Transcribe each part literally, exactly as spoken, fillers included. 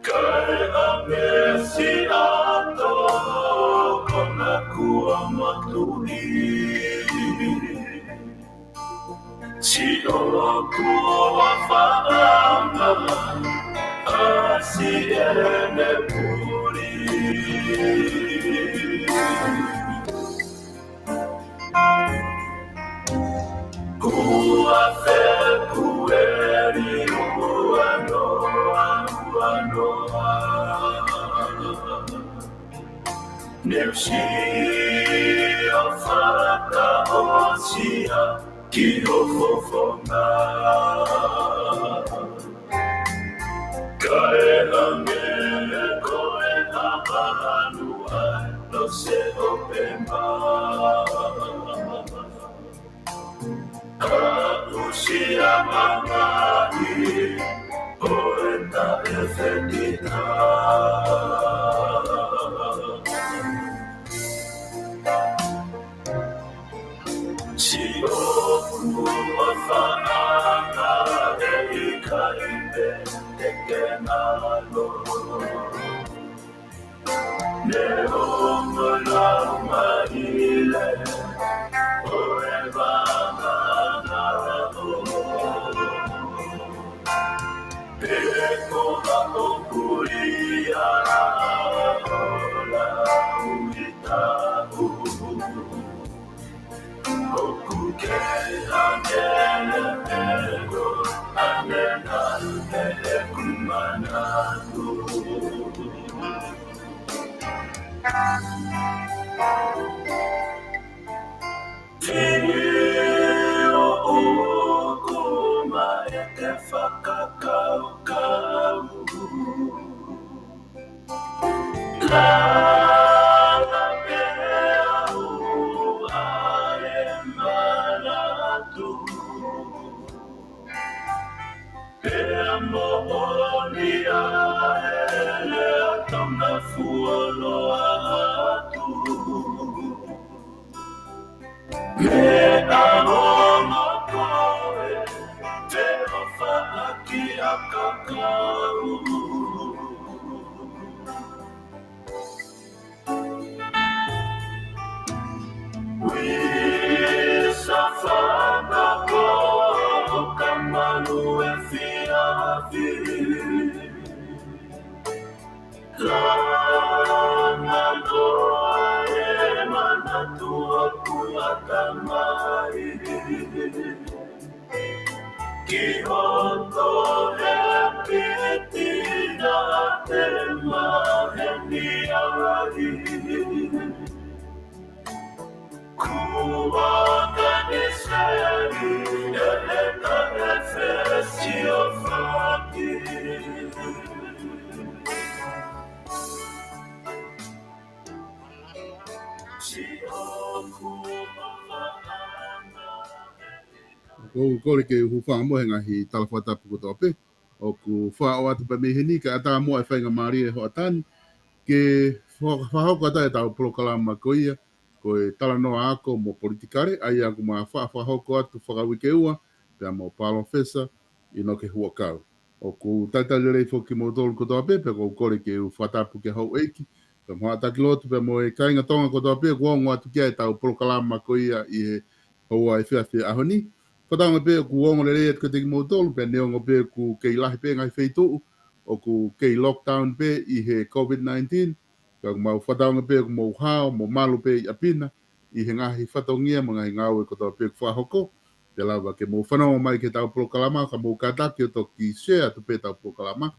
Kae ʻa Mesiato ko na kua matuʻi. Sio kua faʻanga ʻa siʻene puli. Kua fekueli ua noa, ua noa. Neʻu sio fakaʻosi ʻa ki ho fofonga. Kae hangē ko e ʻapaʻanu ʻa e lose ʻo pemba. Aʻusia mangaʻi ʻo e taʻefetita. Sio kua faʻanga ʻe ʻikai pē te ke ngalo. Neongo lau maile ʻo e vanganga ʻo pe ko ha ʻoku ia ʻo lau i taʻu. ʻOku kei hangē pē ko ʻanenai ʻeku manatu. Fili ʻoʻoku mai ke fakakaukau. Lava pē au ʻa e manatu. Pea moʻoni ʻa e lea Tonga fuoloa atu. Meʻa ongo ko e feʻofaʻaki ʻa kakau. Wisa fana ko ka malu efiafi. Lana ko e manatu ʻoku ʻatamai. Ki hoto he piti na te maheni ai. Kua kaniseli e leta e fesiofaki. Sio kua faʻanga. ʻOku ou kole ke u hūfanga mo e ngaahi tala fakatapu kotoa pē ʻoku fakaʻoatu pē mei heni, kae ʻatā muʻa e faingamālie ʻo e hoʻatā ni ke fa-, fakahoko atu ʻetau polokalama ko ia, ko e talanoa ako mo politikale, ʻa ia ʻoku ma fa-, fakahoko atu fakauike ua, pea mo Palōfesa ʻInoke Huʻakau. ʻOku ou talitali lelei foki kimoutolu kotoa pē, pea ʻoku ou kole ke u fakatapu ki he houʻeiki, pea mo e haʻa taki lotu, pea mo e kāinga Tonga kotoa pē ʻoku ongo atu ki ai ʻetau polokalama ko ia ʻi he houa efiafi ʻaho ni. Fakatauange pē ʻoku ongo lelei atu kiate kimoutolu, pea neongo pē ʻoku kei lahi pē ngaahi feituʻu ʻoku kei lockdown pē ʻi he COVID nineteen, ka ʻoku mau fakatauange pē ʻoku mou hao mo malu pē ʻi ʻapi na, ʻi he ngaahi fatongia mo e ngaahi ngāue kotoa pē ʻoku fakahoko, pea lava ke mou fanongo mai ki heʻetau polokalama, ka mou kātaki ʻo toki share atu pē ʻetau polokalama,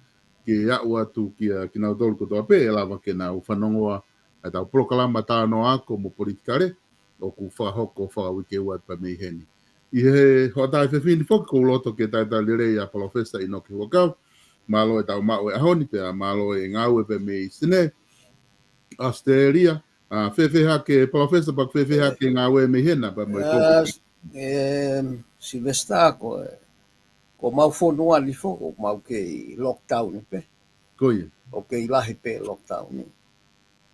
ke aʻu atu kia kinautolu kotoa pē, ʻe lava ke nau fanongoa ʻetau polokalama talanoa ako mo politikale, ʻoku fakahoko fakauike ua atu pē mei heni. ʻI he hoʻatā efiafi ni foki ʻoku ou loto ke talitali lelei ʻa Palōfesa ʻInoke Huʻakau, mālō ʻetau maʻu e ʻaho ni pea mālō e ngāue pē mei Sine, ʻAositelēlia, ʻa, fēfē hake Palōfesa, pea fēfē hake ngāue mei hena, pea mo e ʻa, kō. Em, Silivesitā ko e, ko homau fonua ni foki, ʻoku mau kei lockdown pē. Ko ia. ʻOku kei lahi pē lockdown ni.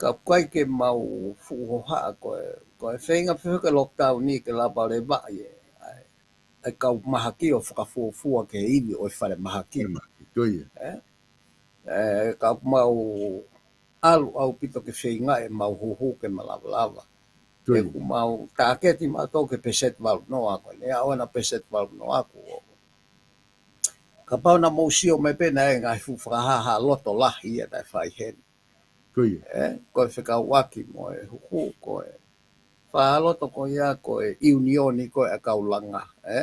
Ka ʻoku ʻikai ke mau fuʻu hohaʻa ko e, ko e feinga pē ke lockdown ni ke lava levaʻi e, ʻa e, ʻa e kau mahaki ʻo fakafuofua ki he ivi ʻo e fale mahaki. Fale mahaki, ko ia. Ē? Ē, ka ʻoku mau ʻalu ʻaupito ke feinga ʻemau huhu ke malavalava. Ko ia. He ʻoku mau tāketi mautolu ki he peseti valu noa ko eni, ʻa ʻena peseti valu noa ko ē. Kapau naʻa mou sio mai pē naʻe ngaahi fuʻu fakahāhā loto lahi ia naʻe fai heni. Ko ia. Ē, ko e fekauʻaki mo e huhu ko e fakahāhā loto ko ia ko e ʻiunioni ko ē ʻa e kau langa, ē?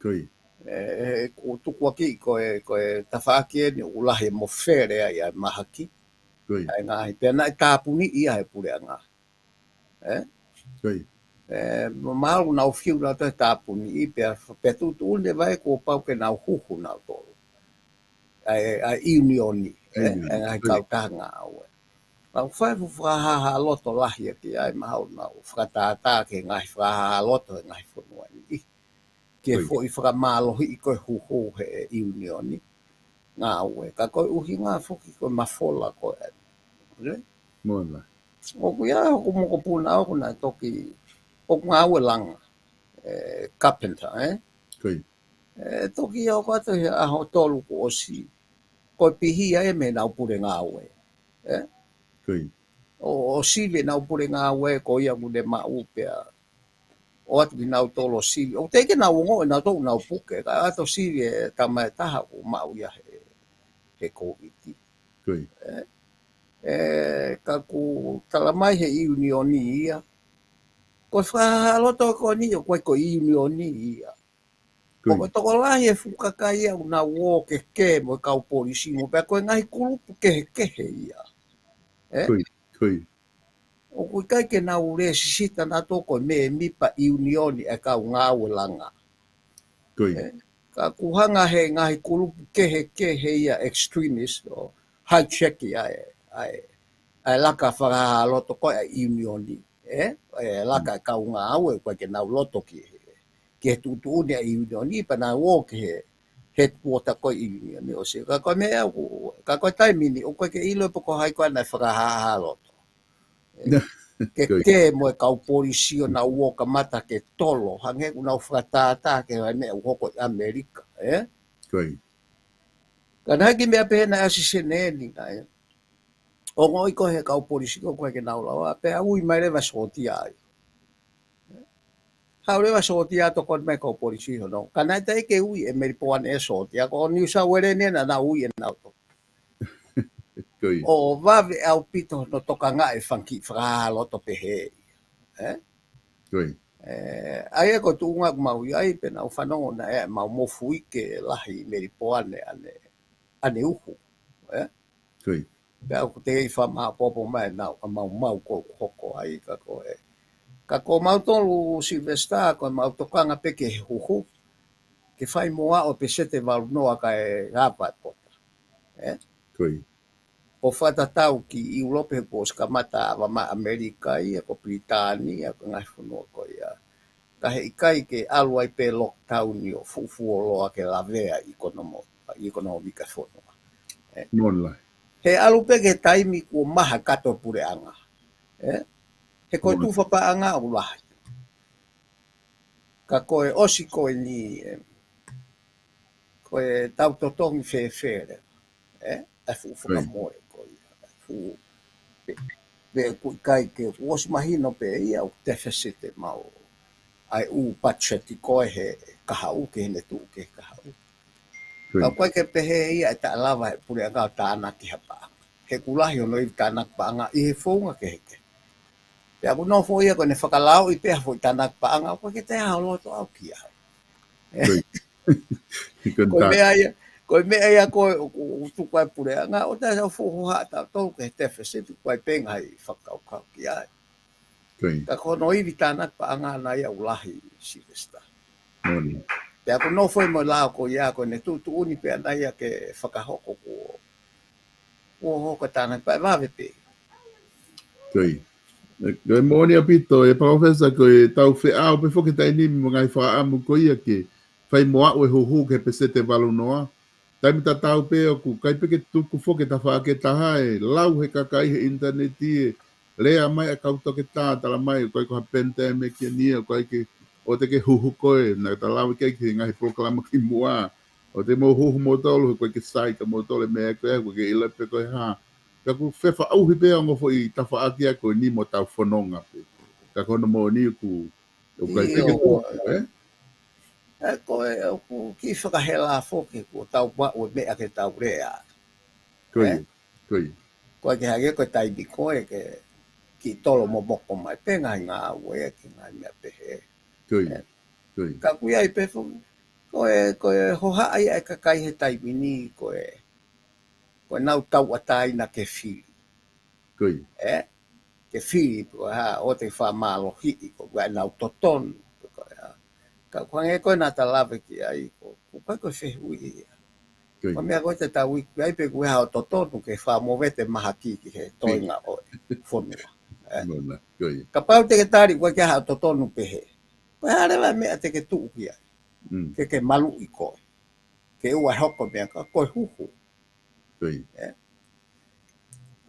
Ko ia. Ē, ē, ʻoku tukuakiʻi ko e, ko e tafaʻaki eni ʻoku lahi e mofele ai ʻa e mahaki. Ko ia. ʻA e ngaahi, pea naʻe tāpuniʻi ia he puleʻanga. Ē? Ko ia. Ē, ma-, mahalo naʻa nau fiu nautolu he tāpuniʻi, pea, pea tuʻutuʻuni e vai kuo pau ke nau huhu nautolu. ʻA e, ʻa e ʻiunioni, ē? ʻIunioni. ʻA e ngaahi Ko ia. kautaha ngāue. Naʻa nau fai fuʻu fakahāhā loto lahi ʻaki ai, mahalo naʻa nau fakatātā ki he ngaahi fakahāhā loto he ngaahi fonua ni. Ke Ko ia. foʻi fakamālohiʻi ko e huhu he ʻiunioni ngāue. Ka ko e ʻuhinga foki ko e mafola ko ē. Ē? Mola. ʻOku ʻi ai hoku mokopuna ʻoku na toki, ʻoku ngāue langa, ē, carpenter, ē? Ko ia. Ē, toki ʻoku atu he ʻaho tolu kuo ʻosi. Ko e pihia ē mei heʻenau pule ngāue. Ē? Ko ia. ʻO, ʻo sivi ʻenau pule ngāue ko ia ʻoku ne maʻu pea ʻoatu kinautolu ʻo sivi. ʻOku teʻeki ke nau ongoʻi nautolu ʻoku nau puke, ka ʻoatu ʻo sivi e tama ʻe taha ʻoku maʻu ia he, he Kōviti. Ko ia. Ē, ē, ka ʻoku talamai he ʻiunioni ia. Ko e fakahāhā loto ko eni ʻoku ʻikai ko e ʻiunioni ia. Ko ia. ʻOku tokolahi e fuʻu kakai ia ʻoku nau ō ke kē mo e kau polisi mo pea ko e ngaahi kulupu kehekehe ia. Ē? Ko ia, ko ia. ʻOku ʻikai ke nau lēsisita nautolu ko e mēmipa ʻiunioni ʻa e kau ngāue langa. Ko ia. Ē? Ka ʻoku hanga he ngaahi kulupu kehekehe ia extremist ʻo hijack ʻa e, ʻa e, ʻa e laka fakahāhā loto ko ē ʻa e ʻiunioni. Ē? ʻE laka e kau ngāue ʻoku ʻikai ke nau loto ki he, ki he tuʻutuʻuni ʻa e ʻiunioni, pea nau ō ki he headquarter ko ē ʻiunioni ʻo sivi. Ka ko e meʻa ʻoku, ka ko e taimi ni, ʻoku ʻikai ke ʻilo pe ko hai koā naʻe fakahāhā loto. Ē, ke Ko ia. kē mo e kau polisi ʻo nau ō kamata ke tolo, hangē ʻoku nau fakatātā ki he meʻa ʻoku hoko ʻi ʻAmelika, ē? Ko ia. Ka naʻe ʻi ai e kiʻi meʻa pehē naʻe ʻasi Senē ni, naʻe ongoʻi ko ē he kau polisi ko ē ʻoku ʻikai ke nau lava, pea ui mai leva sōtia ai. Haʻu leva sōtia ʻo tokoni mai kau polisi hono. Ka naʻe teʻeki ke ui ʻe Melipoane e sōtia, ko New South Wales ni naʻa nau ui ʻe nautolu. Ko ia. ʻO vave ʻaupito hono tokangaʻi e fanga kiʻi fakahāhā loto pehē. Ē? Ko ia. Ē, ʻa ia ko e tuʻunga ʻoku mau ʻi ai, pea naʻa ku fanongo naʻe ʻi ai ʻemau mofuike lahi ʻi Melipoane ʻaneuhu. Ē? Ko ia. Pea ʻoku teʻeki fakamāʻopoʻopo mai ʻenau, ʻa maumau ko ē ʻoku hoko ai ka ko ē. Ka ko mautolu Sylvester, ko ʻemau tokanga pē ki he huhu. Ke fai mo aʻu e peseti ʻe valu noa kae lava e pota. Ē? Ko ia. ʻO fakatatau ki ʻIulope he kuo ʻosi kamata ʻave mai ʻAmelika ia, ko Pilitānia, ko e ngaahi fonua ko ia. Ka heʻikai ke ʻalu ai pē lockdown ʻo fufuoloa ke lavea ʻikonomo-, ʻikonōmika fonua. Ē? Mola. He ʻalu pē ki he taimi kuo maha kato puleʻanga. Ē? He ko e Mola. tufa paʻanga ʻoku lahi. Ka ko e ʻosi ko eni, ē, ko e tau totongi fēfē leva, ē? ʻA e fuʻu Ko ia. fakamoʻe ko ia. ʻA e fuʻu, pe, pe ʻoku ʻikai ke, kuo ʻosi mahino pē ia ʻoku deficit ʻemau. ʻA e ʻū patiseti ko ē he kahaʻu ke ne tuʻu ki he kahaʻu. Ko ia. Ka ʻoku ʻikai ke pehē ia ʻe taʻe lava he puleʻanga ʻo tānaki ha paʻanga. He ʻoku lahi hono ivi tānaki paʻanga ʻi he founga kehekehe. Pea ʻoku nofo ia ko ʻene fakalaoʻi pē ha foʻi tānaki paʻanga, ʻoku ʻikai ke toe ʻi ai ha loto ʻaʻau ki ai. Ko ia. Ko e Ko e tā- meʻa ia, ko e meʻa ia ko ē ʻoku, ʻoku tuku ai e puleʻanga, ʻo taʻe ʻi ai ha fuʻu hohaʻa tautolu ki he deficit, ʻoku ʻikai pē ngaahi fakakaukau ki ai. Ko ia. Ka ko hono ivi tānaki paʻanga ʻana ia ʻoku lahi Sylvester. Moʻoni. Pea ʻoku nofo ia mo e lao ko ia ko ʻene tuʻutuʻuni pē ʻana ia ke fakahoko kuo, kuo hoko tānaki paʻanga vave pē. Ko ia. Ē, ko e moʻoni ʻaupito, ʻe Palōfesa, ko e tau feʻao pē foki he taimi ni mo e ngaahi fakaʻamu ko ia ke fai mo aʻu e huhu ki he peseti ʻe valu noa. Taimi tatau pē ʻoku ʻikai pē ke tuku foki e tafaʻaki ʻe taha e lau he kakai he ʻinitaneti ʻe lea mai ʻa e kau toketā talamai ʻoku ʻikai ko ha pandemic eni ia, ʻoku ʻikai ke ʻoua te ke huhu koe, naʻa ta lave ki ai ki he ngaahi polokalama ki muʻa. ʻOua te mou huhu moutolu, he ʻoku ʻikai ke sai kia moutolu e meʻa ko ē, ʻoku ʻikai ke ʻilo pe ko e hā. Ka ʻoku fefaʻuhi pē ʻa e ongo foʻi tafaʻaki ko eni mo tau fononga pē. Ka ko hono moʻoni ʻoku, ʻoku ʻikai ʻIo. pē ke huhu, ē? ʻE ko e, ʻoku kiʻi fakahela foki kuo tau maʻu e meʻa ke tau lea. Ko ia, Ē? ko ia. Ko e ke hake ko e taimi ko ē ke kiʻi tolo momoko mai pē ngaahi ngāue, ke ngaahi meʻa pehē. Ko ia, Ē? ko ia. Ka ʻoku ʻi ai pē foki, ko e, ko e hohaʻa ia e kakai he taimi ni, ko e, ko e nau tauʻatāina ke fili. Ko ia. Ē? Ke fili, ko e hā, ʻoua te fakamālohiʻi, ko e nau totonu, ko e hā. Ka ʻoku hangē ko ē naʻa ta lave ki ai, ko, ko e ko e fehuʻi ia. Ko ia. Ko e meʻa ko ē te tau iku ai pē ko e hā ʻoku totonu ke fakamovete mahaki ki he toenga ʻo e fonua. Ē? Mona, ko ia. Kapau te ke tali ko e ke hā ʻoku totonu pehē. Ko e hā leva e meʻa te ke tuʻu ki ai. Mm. Ke ke maluʻi koe. Ke ʻoua ʻe hoko meʻa ka ko e huhu. Ko ia. Ē?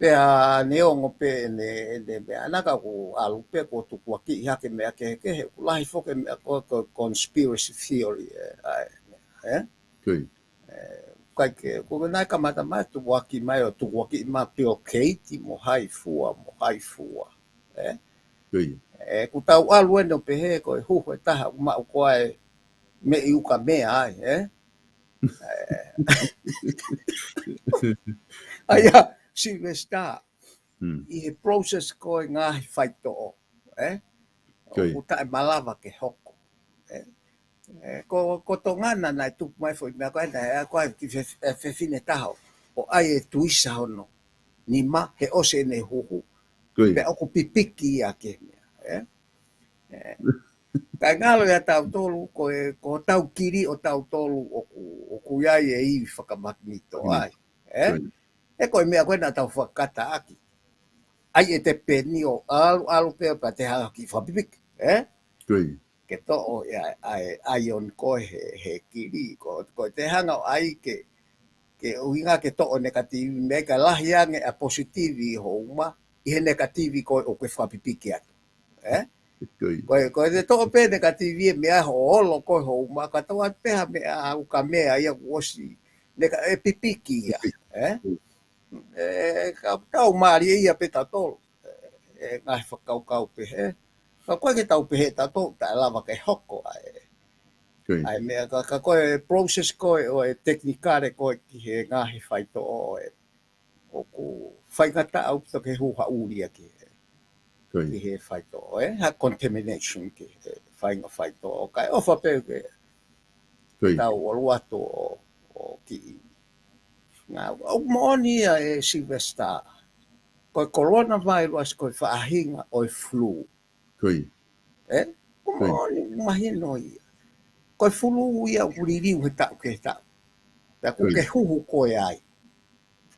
Pea neongo pē ʻene, ʻene meʻa ʻana ka ʻoku ʻalu pē kuo tukuakiʻi hake meʻa kehekehe, ʻoku lahi foki e meʻa ko, ko conspiracy theory, ē, ʻa e, ē? Ko ia. Ē, ʻikai ke, ko e naʻe kamata mai tukuaki mai ʻo tukuakiʻi mai Bill Gates mo hai fua, mo hai fua, ē? Ko ia. Ē, ʻoku tau ʻalu eni ʻo pehē ko e huhu ʻe taha ʻoku maʻu ko ā e meʻi ukamea ai, ē? Ē. ʻA ia, Sylvester, Mm. ʻi he process ko e ngaahi faitoʻo, ē? Ko ia. ʻOku taʻemalava ke hoko, ē? Ē, ko, ko Tonga naʻe tupu mai foʻi meʻa ko ē, naʻe ko ā ki fe-, ē, fefine taha ʻo ʻai e tuisa hono nima, he ʻosi ʻene huhu. Ko ia. Pea ʻoku pipiki ia ki he meʻa, ē? Ē. Kae ngalo ia tautolu, ko e, ko hotau kili ʻo tautolu ʻoku, ʻoku ʻi ai e ivi fakamakinito Makinito. ai. Ē? Ko ia. Ē ko e meʻa ko ē naʻa tau fakakataʻaki. ʻAi e te peni ʻo ʻalu, ʻalu pē pea te hanga ki fakapipiki, ē? Ko ia. Ke toʻo ia, ʻa e, ʻa e ion ko ē he, he kili, ko, ko e te hanga ʻo ʻai ke, ke ʻuhinga ke toʻo e negative, meʻa ka lahi ange ʻa e positive ʻi ho uma, ʻi he negative ko ē ʻoku ke fakapipiki atu. Ē? Ko ia. Ko e, ko e te toʻo pē negative e meʻa ho olo ko ē ho uma, ka tau atu pē ha meʻa ukamea ia kuo ʻosi, neka-, ʻe pipiki ia, Pipiki. ē? Mm. Ē, ka tau mālie ia pē tautolu. Ē, ngaahi fakakaukau pehē. Ka ko e ke tau pehē tautolu, taʻemalava ke hoko ai. Ko ia. ʻA e meʻa ka, ka ko e process ko ē ʻo e technical ko ē ki he ngaahi faitoʻo ē. ʻOku faingataʻa ʻaupito ke huhu ʻuli ia ki he, Ko ia. ki he faitoʻo, ē? Ha contamination ki he fainga faitoʻo. Kae ʻofa pē ke Ko ia. tau ʻalu atu ʻo, ʻo kiʻi. Ngā, ʻoku moʻoni ia ʻe Sylvester. Ko e coronavirus ko e faʻahinga ʻo e flu. Ko ia. Ē? ʻOku Ko ia. moʻoni, mahino ia. Ko e flu ia ʻoku liliu he taʻu ki he taʻu. Pea ʻoku Ko ia. ke huhu koe ai.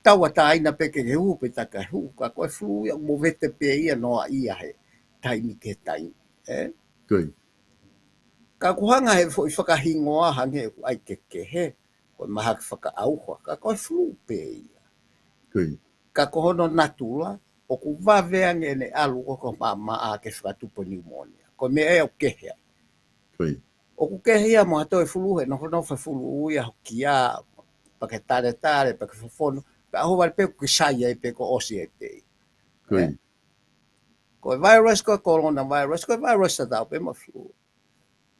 Tauʻatāina pē ke ke huhu pe ta ke huhu, ka ko e flu ia ʻoku movete pē ia noa ia he taimi ki he taimi. Ē? Ko ia. Ka ʻoku hanga he foʻi fakahingoa hangē ʻoku ʻai ke kehe, ko e mahaki fakaʻauha, ka ko e flu pē ia. Ko ia. Ka ko hono natula, ʻoku vave ange ʻene ʻalu ʻo ko e maʻamaʻa ke fakatupu peniumonia. Ko e meʻa ē ʻoku kehe ai. Ko ia. ʻOku kehe ia mo ha toe flu he nofonofo e flu ia ho kia, pea ke taletale, pea ke fofono, pea ʻohovale pē ʻoku ke sai ai pē kuo ʻosi ai pē. Ko ia. Ē? Ko e virus ko e coronavirus, ko e virus tatau pē mo e flu.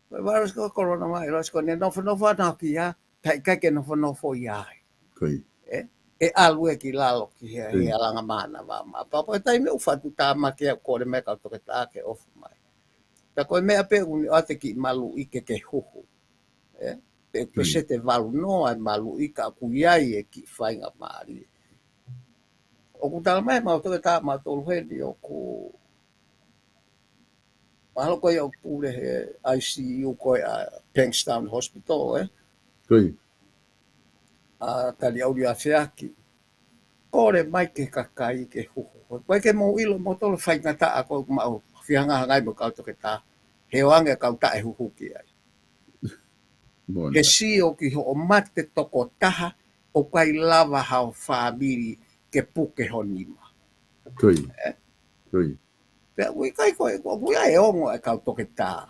Ko e virus ko e coronavirus, ko ʻene nofonofo ʻana ho kia, taʻe ʻikai ke nofonofo ia ai. Ko ia. Ē? ʻE ʻalu ia ki lalo ki he, Ko ia. he alanga mānava ma. Pea ko e taimi ʻoku fatu tāmaki ʻoku kole mai kau toketā ke ʻofa mai. Pea ko e meʻa pē ʻoku ne ʻoatu e kiʻi maluʻi ke ke huhu. Ē? Pe, Ko ia. peseti ʻe valu noa e maluʻi ka ʻoku ʻi ai e kiʻi faingamālie. ʻOku tala mai mau toketā mautolu heni ʻoku mahalo ko ia ʻoku pule he I C U ko ē ʻa Bankstown Hospital, ē? Ko ia. ʻA Taliaʻuli ʻa Feaki. Kole mai ke kakai ke huhu. Ko e ke mou ʻilo mautolu faingataʻa ko ē mau fihangahangai mo kau toketā. He ʻoange kau taʻehuhu ki ai. Mona. Ke sio ki hoʻo mate tokotaha ʻoku ʻikai lava hao fāmili ke puke ho nima. Ko ia. Ē? Ko ia. Pea ʻoku ʻikai ko e, ʻoku ʻi ai e ongo e kau toketā.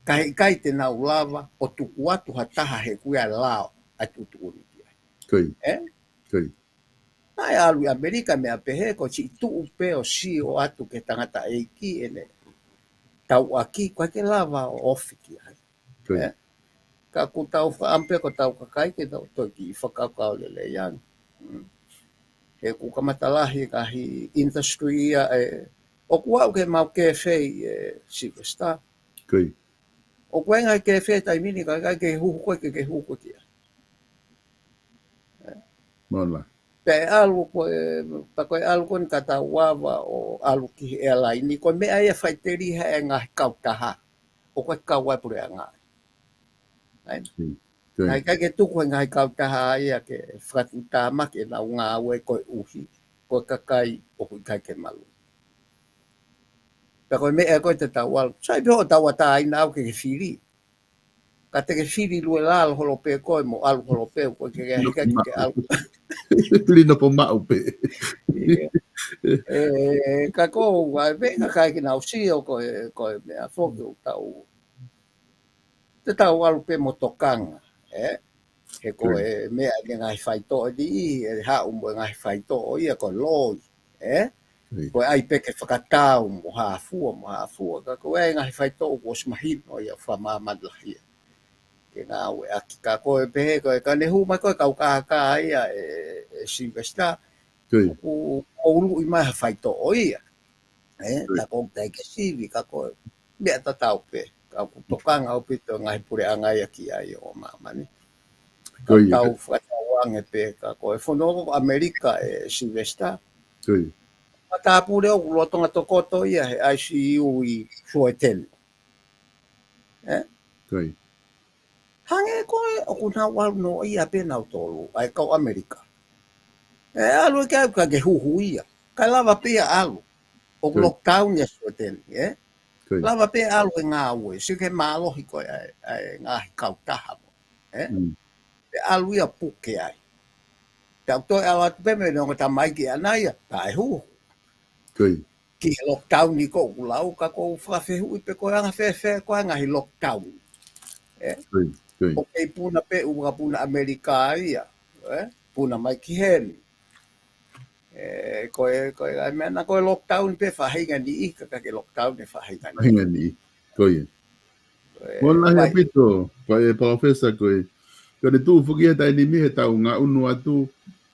Ka heʻikai te nau lava ʻo tuku atu ha taha he ʻoku ʻi ai e lao ʻa e tuʻutuʻuni ki ai. Koia. Ē? Koia. Naʻe ʻalu ʻi ʻAmelika meʻa pehē ko e siʻi tuʻu pē ʻo sio atu ki he tangataʻeiki ʻene tauʻaki, ʻoku ʻikai ke lava ʻo ofi ki ai. Koia. Ē? Ka ʻoku tau fakaʻamu pē ko ʻetau kakai ke tau toe kiʻi fakakaukau lelei ange. Mm. He ʻoku kamata lahi e ngaahi industry ia ē, ʻoku aʻu ki he mau kefe ʻi ē, Sylvester. Koia. ʻOku ʻi ai e ngaahi kefe taimi ni ka ʻikai ke huhu koe ke, ke huhu koe ki ai. Mālō. Pea ʻalu ko ē, pea ko e ʻalu ko eni ka tau ava ʻo ʻalu ki he airline, ko e meʻa ia ʻe faʻiteliha e ngaahi kautaha. ʻOku ʻikai ke kau ai e puleʻanga. Ē? Mm. Koia. Naʻe ʻikai ke tuku e ngaahi kautaha ia ke fakatuʻutāmaki ʻenau ngāue koeʻuhi ko e kakai ʻoku ʻikai ke malu. Pea ko e meʻa ko ē te tau ʻalu. Sai pē hoʻo tauʻatāina au ke ke fili. Ka te ke fili lue lalo holo pē koe mo ʻalu holo pē, ko e ke, ke, ke, ke ʻalu. Fili nopo maʻu pē. Ia. Ē, ka ko ʻeku ʻai pē kakai ke nau sio ko e, ko e meʻa foki ʻoku tau. Te tau ʻalu pē mo tokanga, ē? He ko Koia. e meʻa ʻi he ngaahi faitoʻo ni, ʻe haʻu mo e ngaahi faitoʻo ia ko e loi, ē? Koia. Ko e ʻai pē ke fakatau mo hā fua, mo hā fua. Ka ko e ngaahi faitoʻo kuo ʻosi mahino ia fakamāmani lahi ia. Ke ngāueʻaki ka ko e pehē ko e ka ne hū mai ko e kau kākā ia ē, ē Sylvester. Koia. ʻOku, ʻoku uluʻi mai ha faitoʻo ia. Ē, Koia. Ka ko e ʻikai ke sivi, ka ko e meʻa tatau pē. Ka ʻoku tokanga ʻaupito ngaahi puleʻanga ia ki ai ʻo māmani. Koia. Tau fakatau ange pē ka ko e fonua ko ʻAmelika ē Sylvester. Koia. Matāpule ʻoku lolotonga tokoto ia he I C U ʻi Southampton. Ē? Koia. Hangē ko ē ʻoku nau ʻalu noaʻia pē nautolu, ʻa e kau ʻAmelika. ʻE ʻalu ʻikai ke huhu ia. Kae lava pē ia ʻalu. ʻOku Koia. Lockdown ia Southampton, ē? Koia. Lava pē ʻalu he ngāue, sio ki he mālohi ko ē ʻa e, ʻa e ngaahi kautaha mo. Ē? Mm. Pea ʻalu ia puke ai. Pea ʻoku toe ʻalu atu pē mei he ongo tamaiki ʻaʻana ia, taʻehuhu. Koia. Ki he lockdown ni ʻoku lau, ka ʻoku ou fakafehuʻi pē ko e anga fēfē ko e ngaahi lockdown. Ē? Koia. Koia. ʻOku kei puna pē ʻū vakapuna ʻAmelika ia. Ē? Puna mai ki heni. Ē, ko e, ko e, ʻai meʻa na ko e lockdown pē faʻahinga niʻihi, ka ʻikai ke lockdown e faʻahinga niʻihi. Faʻahinga niʻihi. Koia. Ē, Mālō lahi vai. ʻaupito, ko e Palōfesa ko e. Ko ʻene tuʻu foki he taimi ni he tau ngaʻunu atu,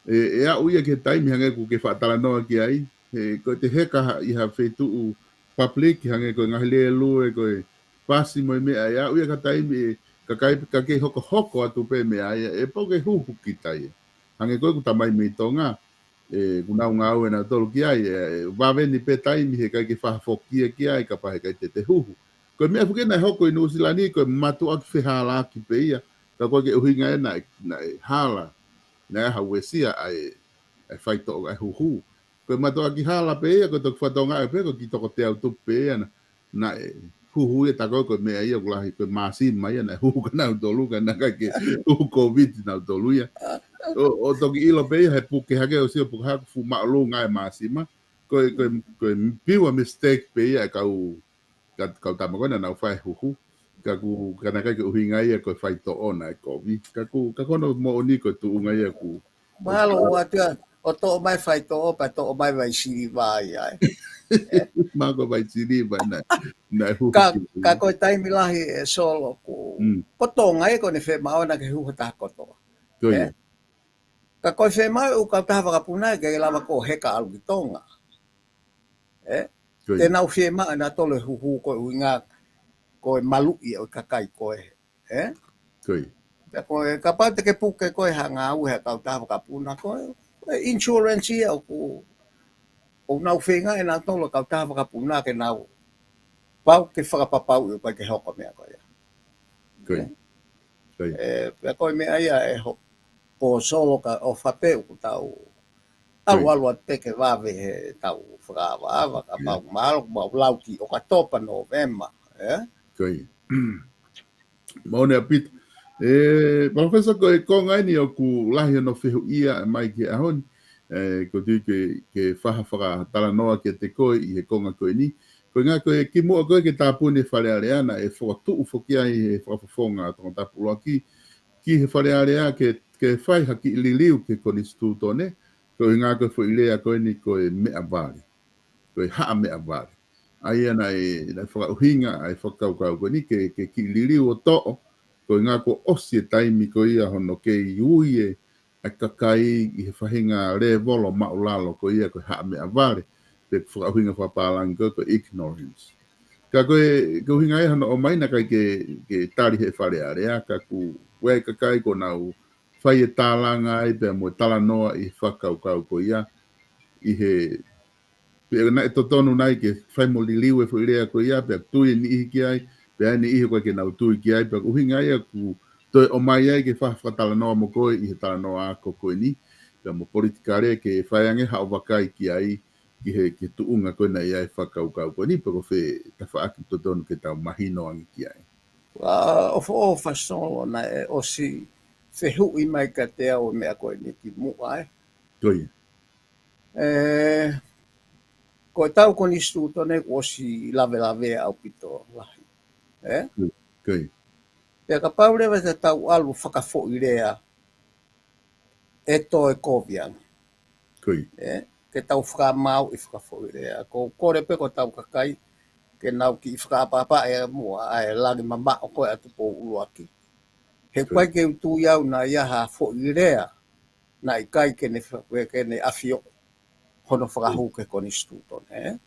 ʻe, ʻe aʻu ia ki he taimi hangē ʻoku ke faʻa talanoa ki ai, he ko e te heka ha, ʻi ha feituʻu public, hangē ko e ngaahi lēlue, ko e pasi mo e meʻa, ʻe aʻu ia ki ha taimi ʻe, ka ʻikai, ka ke hokohoko atu pē meʻa ia, ʻe pau ke huhu kita ia. Hangē ko ʻeku tamai mei Tonga, ʻe, ʻoku nau ngāue nautolu ki ai, ʻe, ʻe vave ni pē taimi he ʻikai ke faʻa foki ia ki ai, kapau he ʻikai te te huhu. Ko e meʻa foki naʻe hoko ʻi Nuʻusila ni, ko e mātuʻaki fehālaaki pē ia, ka ko e ʻuhinga ē naʻe, naʻe hala, naʻe ʻi ai ha uesia ʻa e, ʻa e faitoʻo ʻa e huhu. Ko e mātuʻaki hala pē ia, ko e toki fatongia pē, ko e kiʻi toko teau tupu pē ia na, naʻe huhu ia tā ko ē ko e meʻa ia ʻoku lahi ko e māsima ia naʻe huhu kia nautolu ka naʻe ʻikai ke huhu Covid nautolu ia. ʻO, ʻo toki ʻilo pē ia he puke hake ʻo sio puke hake fuʻu māʻolunga e māsima. Ko e, ko e, ko e pure mistake pē ia e kau, ka, kau tama ko ē naʻa nau fai huhu. Ka ʻoku, ka naʻe ʻikai ke ʻuhinga ia ko e faitoʻo naʻe kovi. Ka ʻoku, ka ko hono moʻoni ko e tuʻunga ia ʻoku Mālō atu ia, ʻo toʻo mai faitoʻo, pea toʻo mai vai siliva ia, ē. Mālō ko e vai siliva naʻe, naʻe huhu. Ka, ka ko e taimi lahi ē Solo ʻoku, mm, ko Tonga ē ʻoku ne fiemaʻu ʻena ke huhu ha taha kotoa. Ko ia. Ē? Ka ko e fiemaʻu ʻa e kautaha vakapuna ke lava ʻo heka ʻalu ki Tonga. Ē? Ko ia. Te nau fiemaʻu ʻenautolu e huhu ko e ʻuhinga ko e maluʻi ʻo e kakai ko ē. Ē? Ko ia. Pea ko e, kapau te ke puke ko ē ha ngāue ʻa e kautaha vakapuna ko ē, ko e insurance ia ʻoku, ʻoku nau feinga ʻenautolu e kautaha vakapuna ke nau pau ke fakapapauʻi ʻoku ʻikai ke hoko meʻa ko ia. Ko ia. Ē? Ko ia. Ē, pea ko e meʻa ia ē ho-, ko Solo ka ʻofa pē ʻoku tau ʻalu, ko ia, ʻalu atu pē ke vave he tau fakaʻavaʻava, kapau, ko ia, mālō, mau lau ki ʻOkatopa, Nōvema, ē? Ko ia. Mālō ʻaupito. Ē, Palōfesa, ko e konga eni ʻoku lahi hono fehuʻia mai ki he ʻaho ni. Ē, ʻoku ou tui ke, ke fai ha fakatalanoa kiate koe ʻi he konga ko eni. Ko e ʻuhinga ko e kimuʻa ko ē ke tāpuni e Fale Alea naʻe fokotuʻu foki ai he fakafofonga Tongatapu ʻuluaki ki he Fale Alea ke, ke fai ha kiʻi liliu ki he konisitūtone, ko e ʻuhinga ko e foʻi lea ko eni ko e meʻavale. Ko e haʻa meʻavale. ʻA ia naʻe, naʻe fakaʻuhinga ʻa e fakakaukau ko eni ke, ke kiʻi liliu ʻo toʻo, ko e ʻuhinga kuo ʻosi e taimi ko ia hono kei ui e ʻa e kakai ʻi he faʻahinga lēvolo māʻulalo ko ia ko e haʻa meʻavale, pe ko e fakaʻuhinga fakapālangi ko ē ko e ignorance. Ka ko e, ko e ʻuhinga ia hono ʻomai naʻe ʻikai ke, ke tali he Fale Alea, ka ko e ʻa e kakai kuo nau fai e tālanga ai pea mo e talanoa ʻi he fakakaukau ko ia, ʻi he pea naʻe totonu nai ke fai mo liliu e foʻi lea ko ia, pea tui e niʻihi ki ai, pea niʻihi ʻoku ʻikai ke nau tui ki ai, pea ko e ʻuhinga ia ʻoku toe ʻomai ai ke fa-, fakatalanoa mo koe ʻi he talanoa ako ko eni, pea mo politikale ke fai ange haʻo vakai ki ai, ki he, ki he tuʻunga ko ena ʻa e fakakaukau ko eni, pea ko fē tafaʻaki totonu ke tau mahino ange ki ai. ʻA, ʻofa, ʻofa Solo naʻe ʻosi fehuʻi mai kiate au e meʻa ko eni kimuʻa, ē. Ko ia. Ē, ko e tau konisitūtone kuo ʻosi lavelavea ʻaupito lahi. Ē? Ko ia. Pea kapau leva te tau ʻalu fakafoʻilea ʻe toe kovi ange. Ko ia. Ē? Ke tau fakamāuʻi fakafoʻilea. Ko e kole pē ko e tau kakai ke nau kiʻi fakaʻapaʻapa ʻe muʻa ʻa e langi mamaʻo ko ē ʻa Tupou ʻUluaki. He ko ia. ʻIkai ke u tui au naʻe ʻi ai ha foʻilea naʻe ʻikai ke ne fa-, ke ne ʻafioʻi hono fakahū ki he konisitūtone, ē?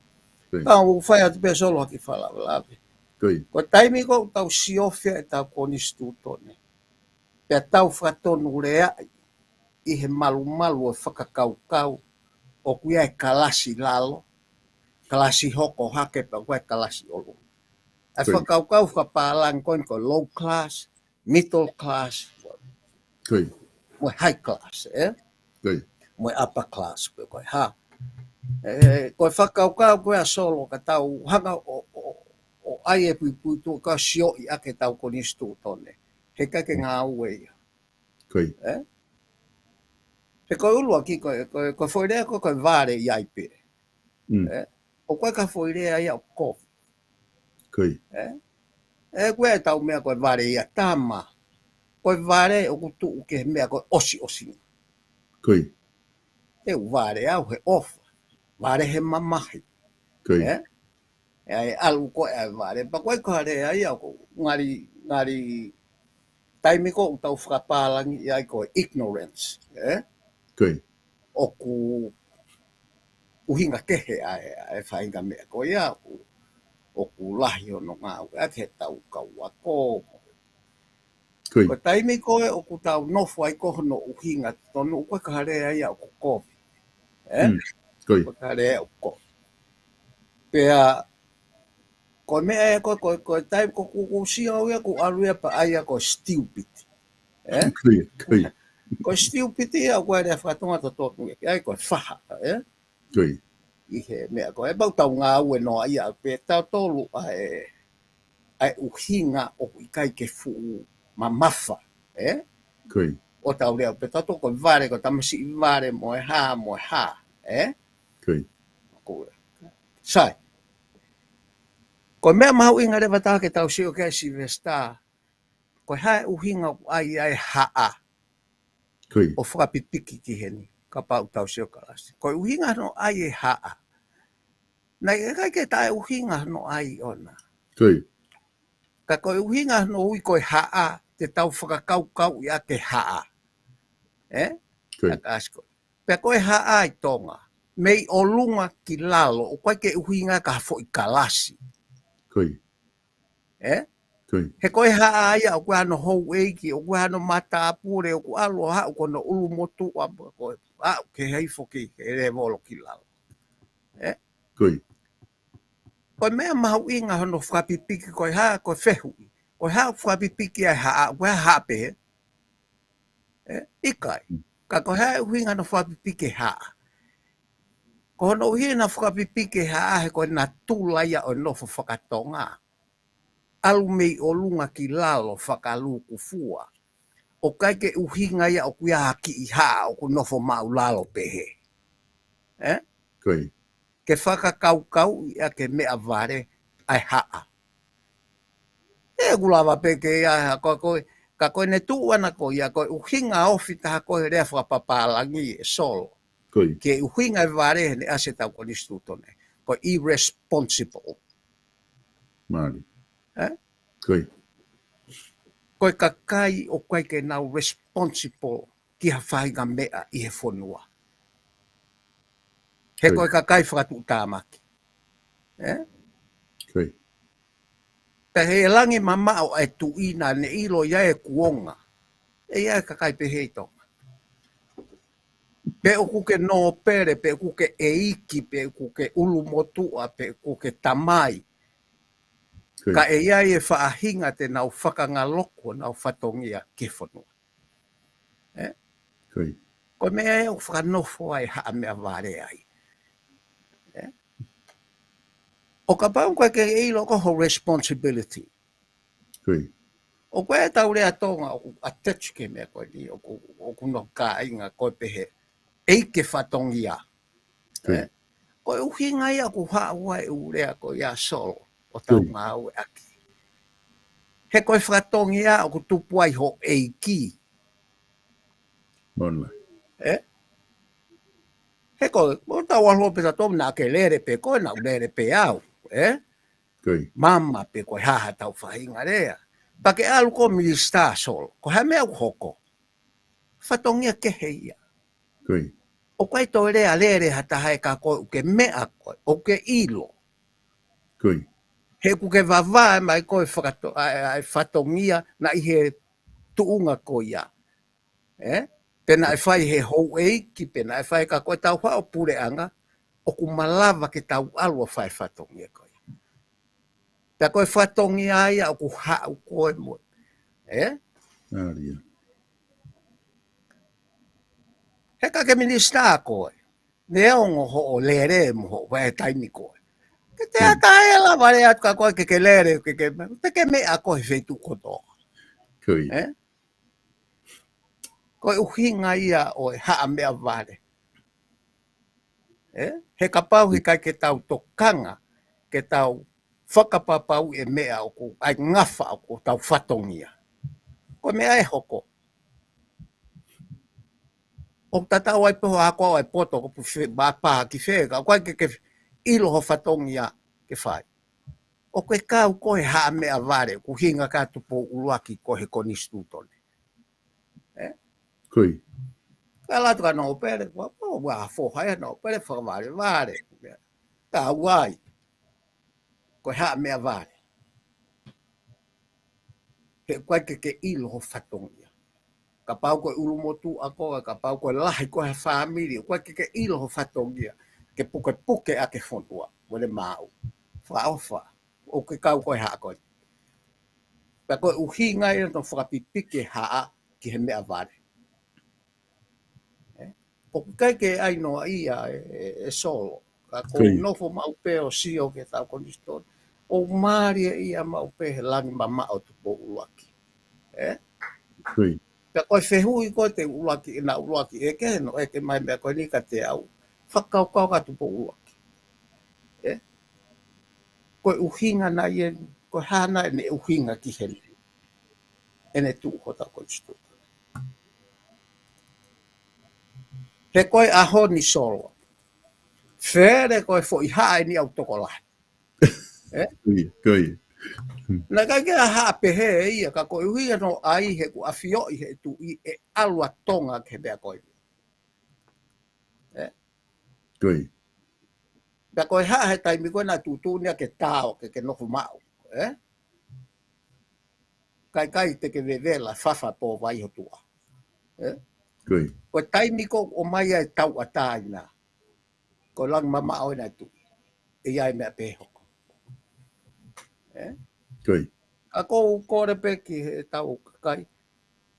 Ko ia. Ka u fai atu pē Solo ha kiʻi fakalavelave. Ko ia. Ko e taimi ko ē ʻoku tau siofi ai e tau konisitūtone, pea tau fakatonuleaʻi ʻi he malumalu e fakakaukau ʻoku ʻi ai e kalasi lalo, kalasi hoko hake pea ʻoku ʻi ai e kalasi ʻolunga. ʻA e Ko ia. fakakaukau fakapālangi ko eni ko e low class, middle class, Ko ia. mo e high class, ē? Ko ia. Mo e upper class, pe ko e hā. Ē, ko e fakakaukau ko ē ʻa Solo ka tau hanga ʻo, ʻo, ʻo ʻai e puipuituʻa ka siofi ʻaki e tau konisitūtone. He ʻikai ke ngāue ia. Ko ia. Ē? He ko e ʻuluaki ko e, ko e, ko e foʻilea ko e, ko e vale ʻi ai pē. Mm. Ē? ʻOku ʻikai ko ha foʻilea ia ʻo kovi. Ko ia. Ē? Ē, ko e tau meʻa ko e vale ia tama. Ko e vale ʻoku tuʻu ki he meʻa ko e ʻosiʻosi. Ko ia. ʻE u vale au he ʻofa. Vale he mamahi. Ko ia. Ē? ʻE ʻalu ko ē ʻa e vale. Pea ko e ʻikai ko ha lea ia ʻoku ngali, ngali taimi ko ē ʻoku tau fakapālangi ai ko e ignorance, ē? Ko ia. ʻOku ʻuhinga kehe ʻa e, ʻa e faʻahinga meʻa ko ia, ʻoku, ʻoku lahi hono ngāueʻaki he tau kau ako. Ko ia. Ko e taimi ko ē ʻoku tau nofo ai ko hono ʻuhinga tonu, ʻoku ʻikai ko ha lea ia ʻoku kovi. Ē? Mm. Ko ia. ʻIkai ko ha lea ʻoku kovi. Pea, ko e meʻa ē ko, ko, ko e taimi ko ē ʻoku, ʻoku sio au ia ʻoku ʻalu ia pea ʻai ia ko e stupid. Ē? Ko ia, ko ia. Ko e stupid ia ʻoku ʻi ai e lea faka-Tonga totonu ia, ʻai ko e faha, ē? Ko ia. ʻI he meʻa ko ē, pau tau ngāue noa ia pē tautolu ʻa e, ʻa e ʻuhinga ʻoku ʻikai ke fuʻu mamafa, ē? Ko ia. ʻO tau lea pē tautolu ko e vale, ko e tamasiʻi vale mo e hā, mo e hā, ē? Ko ia. Ko ia. Sai. Ko e meʻa mahuʻinga leva tā ke tau sio ki ai Sylvester, ko e hā e ʻuhinga ʻoku ʻai ai e haʻa. Ko ia. ʻO fakapipiki ki heni, kapau ʻoku tau sio kalasi. Ko e ʻuhinga hono ʻai e haʻa. Naʻe ʻikai ke taʻeʻuhinga hono ʻai ʻona. Ko ia. Ka ko e ʻuhinga hono ui ko e haʻa, te tau fakakaukauʻi ʻaki e haʻa. Ē? Ko ia. Ka kasi ko. Pea ko e haʻa ʻi Tonga. Mei ʻolunga ki lalo, ʻoku ʻikai ke ʻuhinga ki ha foʻi kalasi. Ko ia. Ē? Ko ia. He ko e haʻa ia ʻoku ʻi ai hono houʻeiki, ʻoku ʻi ai hono matāpule, ʻoku ʻalu ʻo haʻu ko hono ʻulumotuʻa, ko e haʻu ke hei foki, he lēvolo ki lalo. Ē? Ko ia. Ko e meʻa mahuʻinga hono fakapipiki ko e hā, ko e fehuʻi. Ko e hā ʻoku fakapipiki ai e haʻa, ʻoku ʻi ai ha haʻa pehē? Ē? ʻIkai. Mm. Ka ko e hā e ʻuhinga hono fakapipiki e haʻa? Ko hono ʻuhinga hono fakapipiki e haʻa he ko e natula ia ʻo e nofo faka-Tonga. ʻAlu mei ʻolunga ki lalo fakalūkufua. ʻOku ʻikai ke ʻuhinga ia ʻoku ʻi ai ha kiʻi haʻa ʻoku nofo māʻulalo pehē. Ē? Ko ia. ke fakakaukauʻi ʻa e meʻavale ʻa e haʻa. ʻE ʻoku lava pē ke ʻi ai ha ko, ko, ka ko ʻene tuʻu ʻana ko ia, ko e ʻuhinga ofi taha ko e lea fakapapālangi ʻe Solo. Ko ia. Ke ʻuhinga e vale he naʻe ʻasi ʻetau konisitūtone. Ko e irresponsible. Mālie. Ē? Ko ia. Ko e kakai ʻoku ʻikai ke nau responsible ki ha faʻahinga meʻa ʻi he fonua. He ko ia. Ko e kakai fakatuʻutāmaki. Ē? Ko ia. Pea he langi mamaʻo ʻa e tuʻi naʻa ne ʻilo ia e kuonga. ʻE ʻi ai e kakai pehē ʻi Tonga. Pe ʻoku ke nōpele, pe ʻoku ke ʻeiki, pe ʻoku ke ʻulumotuʻa, pe ʻoku ke tamai. Ko ia. Ka ʻe ʻi ai e faʻahinga te nau fakangaloku honau fatongia ki he fonua. Ē? Ko ia. Ko e meʻa ē ʻoku fakanofo ai e haʻa meʻavale ai. Ē? ʻO kapau ʻoku ʻikai ke ʻilo ko ho responsibility. Ko ia. ʻOku ʻi ai ʻetau lea Tonga ʻoku attach ki he meʻa ko eni, ʻoku, ʻoku nau kāinga ko e pehē, ʻeiki e fatongia. Ko ia. Ē? Ko e ʻuhinga ia ʻoku haʻu ai e ʻū lea ko ia Solo ʻo tau, ko ia, ngāueʻaki. He ko e fatongia ʻoku tupu ai ho ʻeiki. Mona. Ē? He ko, mo tau ʻalu pē tautolu naʻa ke lele pē koe, naʻa ku lele pē au. Ē? Ko ia. Mama pē ko e hā haʻatau faʻahinga lea. Pea ke ʻalu ko e minisitā Solo. Ko e hā e meʻa ʻoku hoko? Fatongia kehe ia. Ko ia. ʻOku ʻikai toe lea lele ha taha ʻe ka ko e ʻoku ke meʻa koe, ʻoku ke ʻilo. Ko ia. He ʻoku ke vavae mai ko e fakato-, ʻa e, ʻa e fatongia naʻe ʻi he tuʻunga ko ia. Ē? Pe naʻe fai he houʻeiki, pe naʻe fai ka ko e tau haʻo puleʻanga, ʻoku malava ke tau ʻalu ʻo fai e fatongia ko ia. Pea ko e fatongia ia ʻoku haʻu ko e mo. Ē? Mālie. He ka ke minisitā koe. Neongo hoʻo lele mo hoʻo vaʻe taimi koe. Ke te, hmm, ʻatā e lava lea atu ka koe ke ke lele, ke ke, te ke meʻa koe he feituʻu kotoa. Ko ia. Ē? Ko e ʻuhinga ia ʻo e haʻa meʻavale. Ē? He kapau he ʻikai ke tau tokanga, ke tau fakapapauʻi e meʻa ʻoku ʻai ngafa ʻoku tau fatongia. Ko e meʻa ʻe hoko. ʻOku tatau ai pē ho ako ʻa e poto ko pu fe, ba pa ki fē, ka ʻoku ʻikai ke ke ʻilo ho fatongia ke fai. ʻOku ke kau ko e haʻa meʻavale, ʻoku ʻuhinga kia Tupou ʻUluaki ko e he konisitūtone. Ē? Ko ia. Ka latu ka nōpele, ua, ua, ua foha ia nōpele, fakavalevale. Ka ʻoku ʻi ai. Ko e haʻa meʻavale. He ʻoku ʻikai ke ke ʻilo ho fatongia. Kapau ko e ʻulumotuʻa koe, kapau ko e lahi ko e fāmili, ʻoku ʻikai ke ke ʻilo ho fatongia. Ke pukepuke ʻaki e fonua, mo e maau. Fakaʻofa, ʻoku ke kau ko e haʻa ko ē. Pea ko e ʻuhinga ia ʻoku fakapipiki e haʻa ki he meʻavale. Ē? ʻOku ʻikai ke ʻai noa ia ʻe, ʻe, ʻe Solo. Ka ko ia. Nofo maʻu pē ʻo sio ki heʻetau konisitūtone. ʻOku mālie ia maʻu pē he langi mamaʻo Tupou ʻUluaki. Ē? Ko ia. Pea ko e fehuʻi ko ē te ʻUluaki, ʻe na ʻUluaki ʻeke, no ʻeke mai meʻa ko eni kiate au. Fakakaukau kia Tupou ʻUluaki. Ē? Ko e ʻuhinga naʻe, ko e hā naʻe ʻene ʻuhinga ki heni. ʻEne tuʻu hotau konisitūtone. He ko e ʻaho ni Solo. Fele ko e foʻi haʻa eni ʻoku tokolahi. Ē? Ko ia, ko ia. Naʻe ʻikai ke ʻi ai ha haʻa pehē ia ka ko e ʻuhinga naʻe ʻai he ʻoku ʻafioʻi he tuʻi ʻe ʻalu ʻa Tonga ki he meʻa ko ē. Ē? Ko ia. Pea ko e haʻa he taimi ko ē naʻe tuʻutuʻuni ia ke tao, ke, ke nofo maʻu. Ē? Kaikai te ke vevela fafa pō vai ho tuʻa. Ē? Ko ia. Ko e taimi ko ē ʻoku ʻomai ai e tauʻatāina. Ko e langi mamaʻo ena e tuʻi. ʻE ʻi ai e meʻa pē hoko. Ē? Ko ia. Ka ʻoku ou kole pē ki heʻetau kakai.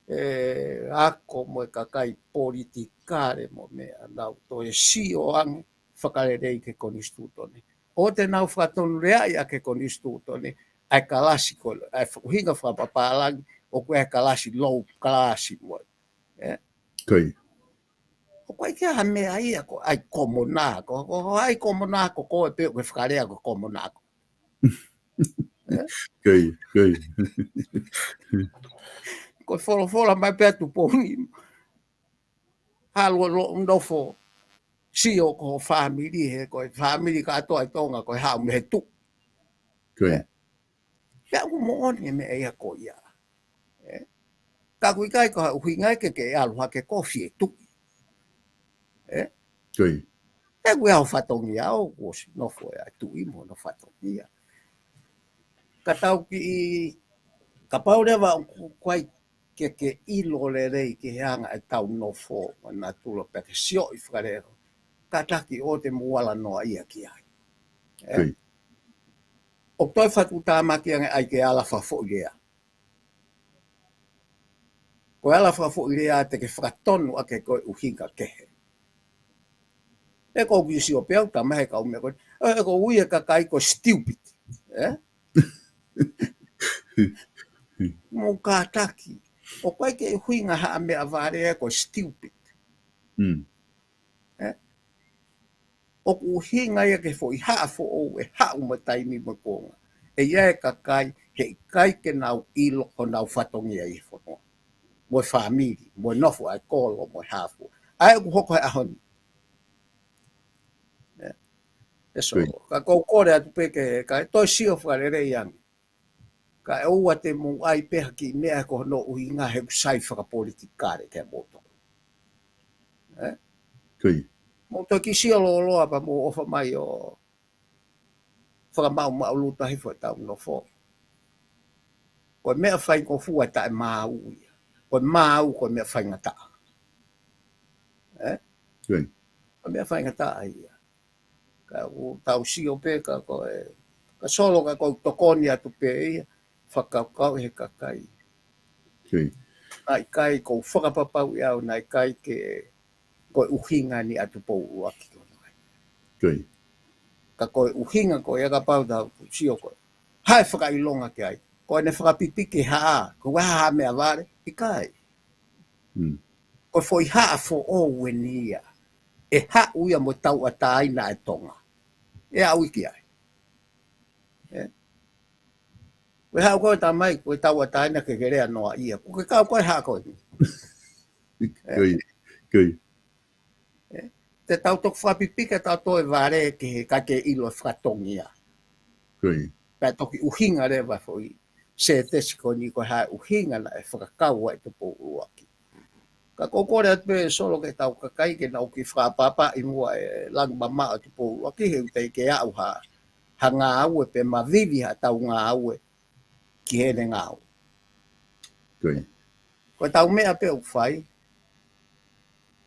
ʻE ako mo e kakai politikale mo meʻa nau toe sio ange fakalelei ki he konisitūtone. ʻOua te nau fakatonuleaʻi ʻaki e konisitūtone, ʻa e kalasi ko ē, ʻa e ʻuhinga fakapapālangi, ʻoku ʻi ai e kalasi low kalasi mo e. Ē? Ko ia. ʻOku ʻIkai ke ʻi ai ha meʻa ia ko ʻai komona, ko, ko, ko ʻai komona ko koe pē ʻoku ke fakalea ko e komona ko. Kei, kei. Ko e folofola mai pē ʻa Tupou Nima. Halu ʻo nofo sio ko e fāmili he, ko e fāmili kātoa ʻi Tonga, ko e haʻu mei he tuʻi. Kei. Pea ʻoku moʻoni e meʻa ia ko ia. Ē? Ka ʻoku ʻikai ko ha ʻuhinga ke ke ʻalu hake ko fie tuʻi. Ē? Kei. He ʻoku ʻi ai hoʻo fatongia ʻoku ʻosi nofo ʻa e tuʻi mo hono fatongia. Ka tau kiʻi, kapau leva ʻoku ʻikai ke ke ʻilo lelei ki he anga ʻetau nofo, ʻa e natula pea ke sioʻi fakalelei. Kātaki ʻoua te mou ala noa ia ki ai. Ē? Kei. ʻOku toe fakatātā mai ange ʻai ke ala fakafoʻilea. Ko e ala fakafoʻilea te ke fakatonu ʻaki ko e ʻuhinga kehe. Ē, ko u kiʻi sio pē au, tama he kau meʻa ko ē. Ē, ko u ui e kakai ko e stupid. Ē? Mou kātaki. ʻOku ʻikai ke ʻuhinga ha meʻavale ko e stupid. Mm. Ē? ʻOku ʻuhinga ia ki he foʻi haʻa foʻou ʻe haʻu mo e taimi mo e konga. ʻE ʻi ai e kakai, heʻikai ke nau ʻilo honau fatongia ʻi he fonua. Mo e fāmili, mo e nofo ʻa e kolo, mo e hā fua. ʻA ia ʻoku hoko he ʻaho ni. Ē? Ē, so, Kei. Ka ʻoku ou kole atu pē ke, kae toe sio fakalelei ange. Kae ʻoua te mou ʻai pē ha kiʻi meʻa ko hono ʻuhinga he ʻoku sai fakapolitikale ke mou tō. Ē? Kei. Mou toe kiʻi sio lōloa pea mou ʻofa mai ʻo fakamaʻumaʻuluta hifo ʻetau nofo. Ko e meʻa faingofua taʻemaau ia. Ko e maau ko e meʻa faingataʻa. Ē? Kei. Ko e meʻa faingataʻa ia. Ka ʻoku tau sio pē ka ko e, ka Solo ka ko e tokoni atu pē ia, fakakaukau he kakai. Kei. Naʻe ʻikai ko u fakapapau ia au, naʻe ʻikai ke ko e ʻuhinga ni ʻa Tupou ʻUluaki ko ē. Kei. Ka ko e ʻuhinga ko ia kapau tau sio ko ē. Hae fakaʻilonga ki ai. Ko ʻene fakapipiki haʻa, ko e haʻa meʻavale, ʻikai. Mm. Ko e foʻi haʻa foʻou eni ia. ʻE haʻu ia mo tauʻatāina ʻa e Tonga. ʻE aʻu ki ai. Ē? Ko e haʻu ko e tamai, ko e tauʻatāina ke ke lea noa ia. Ko ke kau ko e haʻa ko eni. Kei. Kei. Te tau toki fakapipiki ʻetau toe vale ke he ʻikai ke ʻilo e fakatongia. Kei. Pea toki ʻuhinga leva foʻi sētesi ko eni ko e hā e ʻuhinga naʻe fakakau ai Tupou ʻUluaki. Ka ʻoku ou kole atu pē Solo ki heʻetau kakai ke nau kiʻi fakapapauʻi muʻa e langi mamaʻo ʻa Tupou ʻUluaki he ʻoku teʻeki ke aʻu ha, ha ngāue pe mavivi haʻatau ngāue ki heʻene ngāue. Kei. Ko ʻetau meʻa pē ʻoku fai.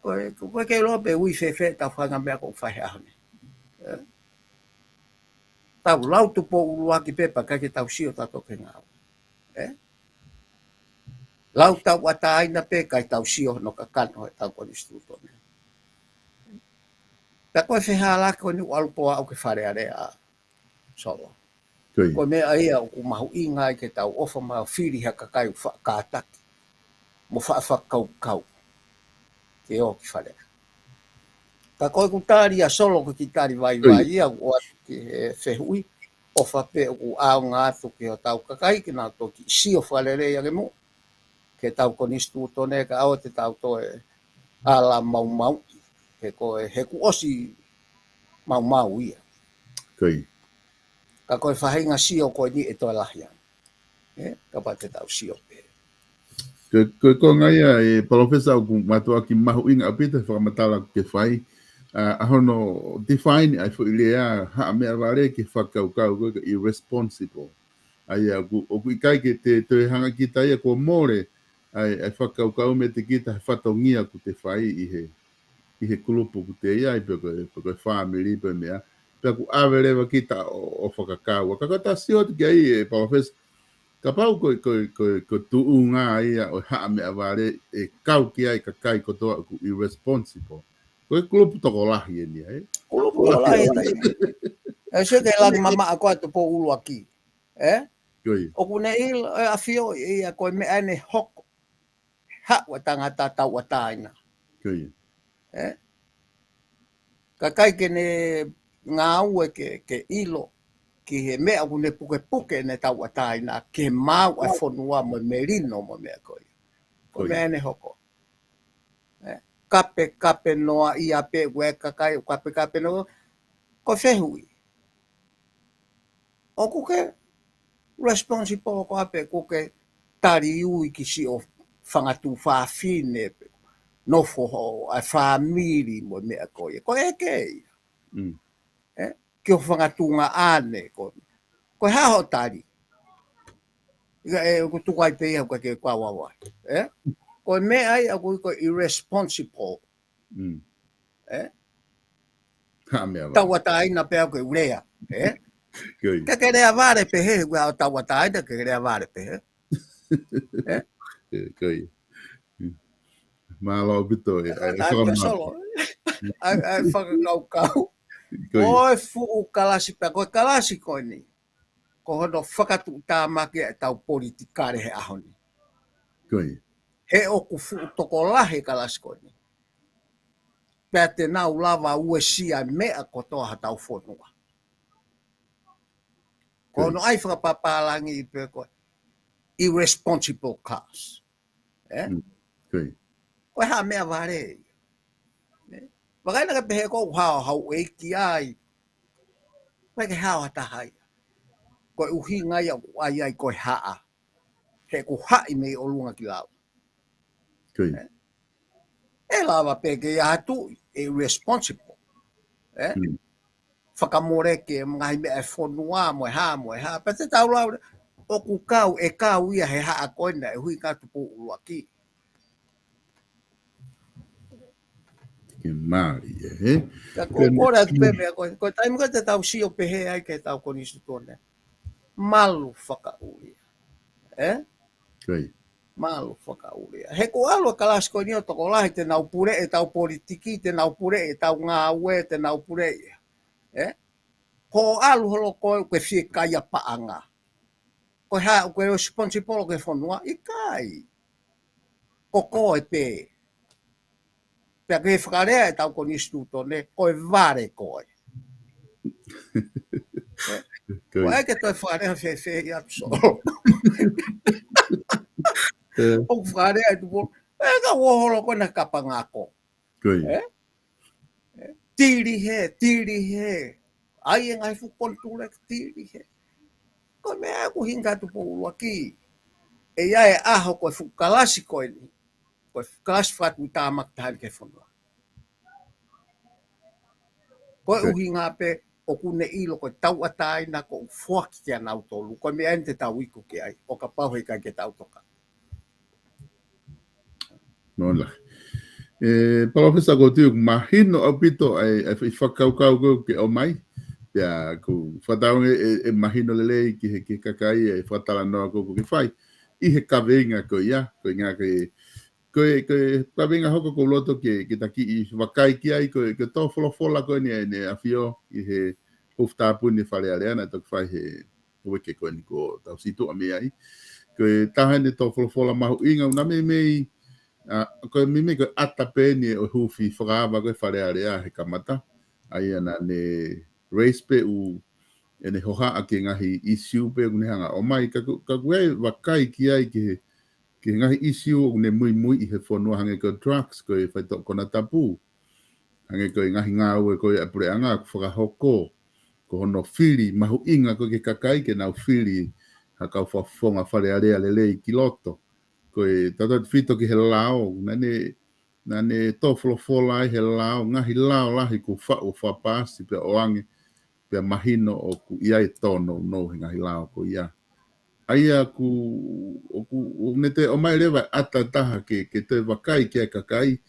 Ko e, ko e ke loa pē ui fēfē ʻetau fanga meʻa ʻoku fai he ʻaho ni. Ē? Tau lau Tupou ʻUluaki pē pea ʻikai ke tau sio tautolu ki he ngāue. Ē? Lau tauʻatāina pē ʻikai tau sio hono kakano ʻetau konisitūtone. Pea ko e fehālaaki ko eni ʻoku ʻalu pē au ke Fale Alea. Solo. Kei. Ko e meʻa ia ʻoku mahuʻinga ai ke tau ʻofa mai ʻo fili ha kakai ʻoku faʻa kātaki mo faʻa fakakaukau ke ō ki Fale Alea. Ka ko ʻeku tali ʻa Solo ko e kiʻi tali vaivai ia ʻoku ʻoatu ki he fehuʻi, ʻofa pē ʻoku ʻaonga atu ki hotau kakai ke nau toki sio fakalelei ange muʻa ki heʻetau konisitūtone kae ʻoua te tau toe ala maumauʻi. He ko e, he kuo ʻosi maumau ia. Kei. Ka ko e faʻahinga sio ko eni ʻe toe lahi ange. Ē, kapau te tau sio pē. Ko, ko, ko e konga ia ē Palōfesa ʻoku mātuʻaki mahuʻinga ʻaupito he fakamatala ʻoku ke fai. ʻA, ʻa hono define ʻa e foʻi lea haʻa meʻavale ki he fakakaukau ko e ka irresponsible. ʻA ia ʻoku, ʻoku ʻikai ke te, te hanga kita ia kuo mole ʻa e, ʻa e fakakaukau meiate kita he fatongia ʻoku te fai ʻi he, ʻi he kulupu ʻoku te ʻi ai pe ko e, pe ko e fāmili pe meʻa. Pea ʻoku ʻave leva kita ʻo, ʻo fakakau. Ka ko e ta sio atu ki ai ē Palōfesa. Kapau ko e, ko e, ko e, ko e tuʻunga ia ʻo e haʻa meʻavale ʻe kau ki ai kakai kotoa ʻoku irresponsible. Ko e kulupu tokolahi eni ia, ē? Kulupu tokolahi ē, tai. ʻE sio ki he langi mamaʻo ko ē ʻa Tupou ʻUluaki. Ē? Ko ia. ʻOku ne ʻilo ʻe ʻafioʻi ia ko e meʻa ʻene hoko. Haʻu ʻa e tangata tauʻatāina. Ko ia. Ē? Kakai ke ne ngāue ke, ke ʻilo ki he meʻa ʻoku ne pukepuke ʻene tauʻatāina ke maʻu ʻa e fonua mo e melino mo e meʻa ko ia. Ko e meʻa ʻene hoko. Ē, kapekape noa ia pē ʻoku ʻi ai e kakai ʻoku kapekape noa, ko e fehuʻi. ʻOku ke responsible ko ā pē ʻoku ke tali ui ki siʻo fanga tuofāfine pe nofo ho ʻa e fāmili mo e meʻa ko ia. Ko e ke ia. Mm. Ē? Ki ho fanga tuongaʻane ko. Ko e hā hoʻo tali. Ia ē, ʻoku tuku ai pē ia ʻoku ke kua wawa. Ē? Ko e meʻa ia ʻoku ko e irresponsible. Mm. Ē? Ha meʻa vale. Tauʻatāina pē ʻoku ke lea. Ē? Ko ia. Ke ke lea vale pē he, ʻoku ʻi ai hoʻo tauʻatāina ke ke lea vale pē he. Ē? Ē, ko ia. Mālō ʻaupito ē, ʻa e, ʻa e, ʻa e, fakama-, solo. ʻA e, ʻa e fakakaukau. Ko ia. Ko e fuʻu kalasi pē, ko e kalasi ko eni. Ko hono fakatuʻutāmaki ʻetau politikale he ʻaho ni. Ko ia. He ʻoku fuʻu tokolahi e kalasi ko eni. Pea te nau lava uesia meʻa kotoa hotau fonua. Ko ia. Hono ʻai fakapapālangi pē ko e irresponsible cars. Ē? Mm. Ko ia. Ko e hā meʻa vale. Ē? Vakai naʻa ke pehē ko e hao hau ʻeiki ai. Vakai ke hao ha taha ia. Ko e ʻuhinga ia ʻoku ʻai ai ko e haʻa. He ʻoku haʻi mei ʻolunga ki lalo. Ko ia. Ē? ʻE lava pē ke ʻi ai ha tuʻi, ʻe responsible. Ē? Mm. Fakamoleki e ngaahi meʻa e fonua, mo e hā, mo e hā. Pea te tau lau, ʻoku kau, ʻe kau ia he haʻa ko ena, ʻe hui ka tupu ʻuluaki. Ke mali, ē? Ka ko e kole atu pē meʻa ko e, ko e taimi ko ē te tau sio pehē ai ki heʻetau konisitūtone. Malu fakaʻulia. Ē? Ko ia. Malu fakaʻulia. He ko e ʻalu e kalasi ko eni ʻo tokolahi te nau puleʻi ʻetau politiki, te nau puleʻi ʻetau ngāue, te nau puleʻi. Ē? Ko e ʻalu holo ko ē ke fiekaia paʻanga. Ko e hā, ko e responsible ki he fonua, ʻikai. Ko koe pē. Pea ke fakalea ʻetau konisitūtone, ko e vale koe. Ko ia. Ko e ke toe fakalea fēfē ia atu solo. Ē. ʻOku fakalea atu po. ʻE ka uo holo ko ena kapangako. Ko ia. Ē? Ē? Tili he, tili he. ʻAi e ngaahi fuʻu konituleki tili he. Ko e meʻa ʻoku hinga atu po ʻuluaki. ʻE ʻi ai e ʻaho ko e fuʻu kalasi ko eni. Ko e kalasi fakatuʻutāmaki taha eni ki he fonua. Ko e ʻuhinga pē ʻoku ne ʻilo ko e tauʻatāina ʻoku foaki kia nautolu. Ko e meʻa eni te tau iku ki ai. ʻO kapau heʻikai ke tau toka. Mālō. Ē, Palōfesa, ʻoku ou tui ʻoku mahino ʻaupito ʻa e, ʻa e fakakaukau ko ē ʻoku ke ʻomai. Pea ʻoku fakatauange ʻe, ʻe mahino lelei ki he, ki he kakai ʻa e fakatalanoa ko ē ʻoku ke fai. ʻI he kaveinga ko ia, ko e ngaahi ko e, ko e kaveinga hoko ʻoku ou loto ke, ke ta kiʻi vakai ki ai, ko e, ko e tō folofola ko eni ʻa ʻEne ʻAfio ʻi he hūfitapu ʻi he Fale Alea naʻe toki fai he uike ko eni kuo tau situʻa mei ai. Ko e taha eni e tō folofola mahuʻinga ʻoku na meimei, ʻa, ko e meimei ko e ʻata pē eni ʻo e hūfi fakaava ko ē Fale Alea he kamata. ʻA ia naʻa ne raise pē ʻū ʻene hohaʻa ki he ngaahi issue pē ʻoku ne hanga ʻo ʻomai. Ka ʻoku, ka ʻoku ou vakai ki ai ki he, ki he ngaahi issue ʻoku ne muimui ʻi he fonua hangē ko e drugs, ko e faitoʻo konatapu. Hangē ko e ngaahi ngāue ko ē ʻa e puleʻanga ʻoku fakahoko. Ko hono fili mahuʻinga ko ē ki he kakai ke nau fili ha kau fakafofonga Fale Alea lelei ki loto. Ko e tautefito ki he lao, naʻa ne, naʻa ne tō folofola ai he lao, ngaahi lao lahi kuo faʻu ʻo fakapaasi pea ʻoange, pea mahino ʻoku ʻi ai e tōnounou he ngaahi lao ko ia. ʻA ia ʻoku, ʻoku, ʻoku ne toe ʻomai leva e ʻata ʻe taha ke, ke toe vakai ki ai e kakai,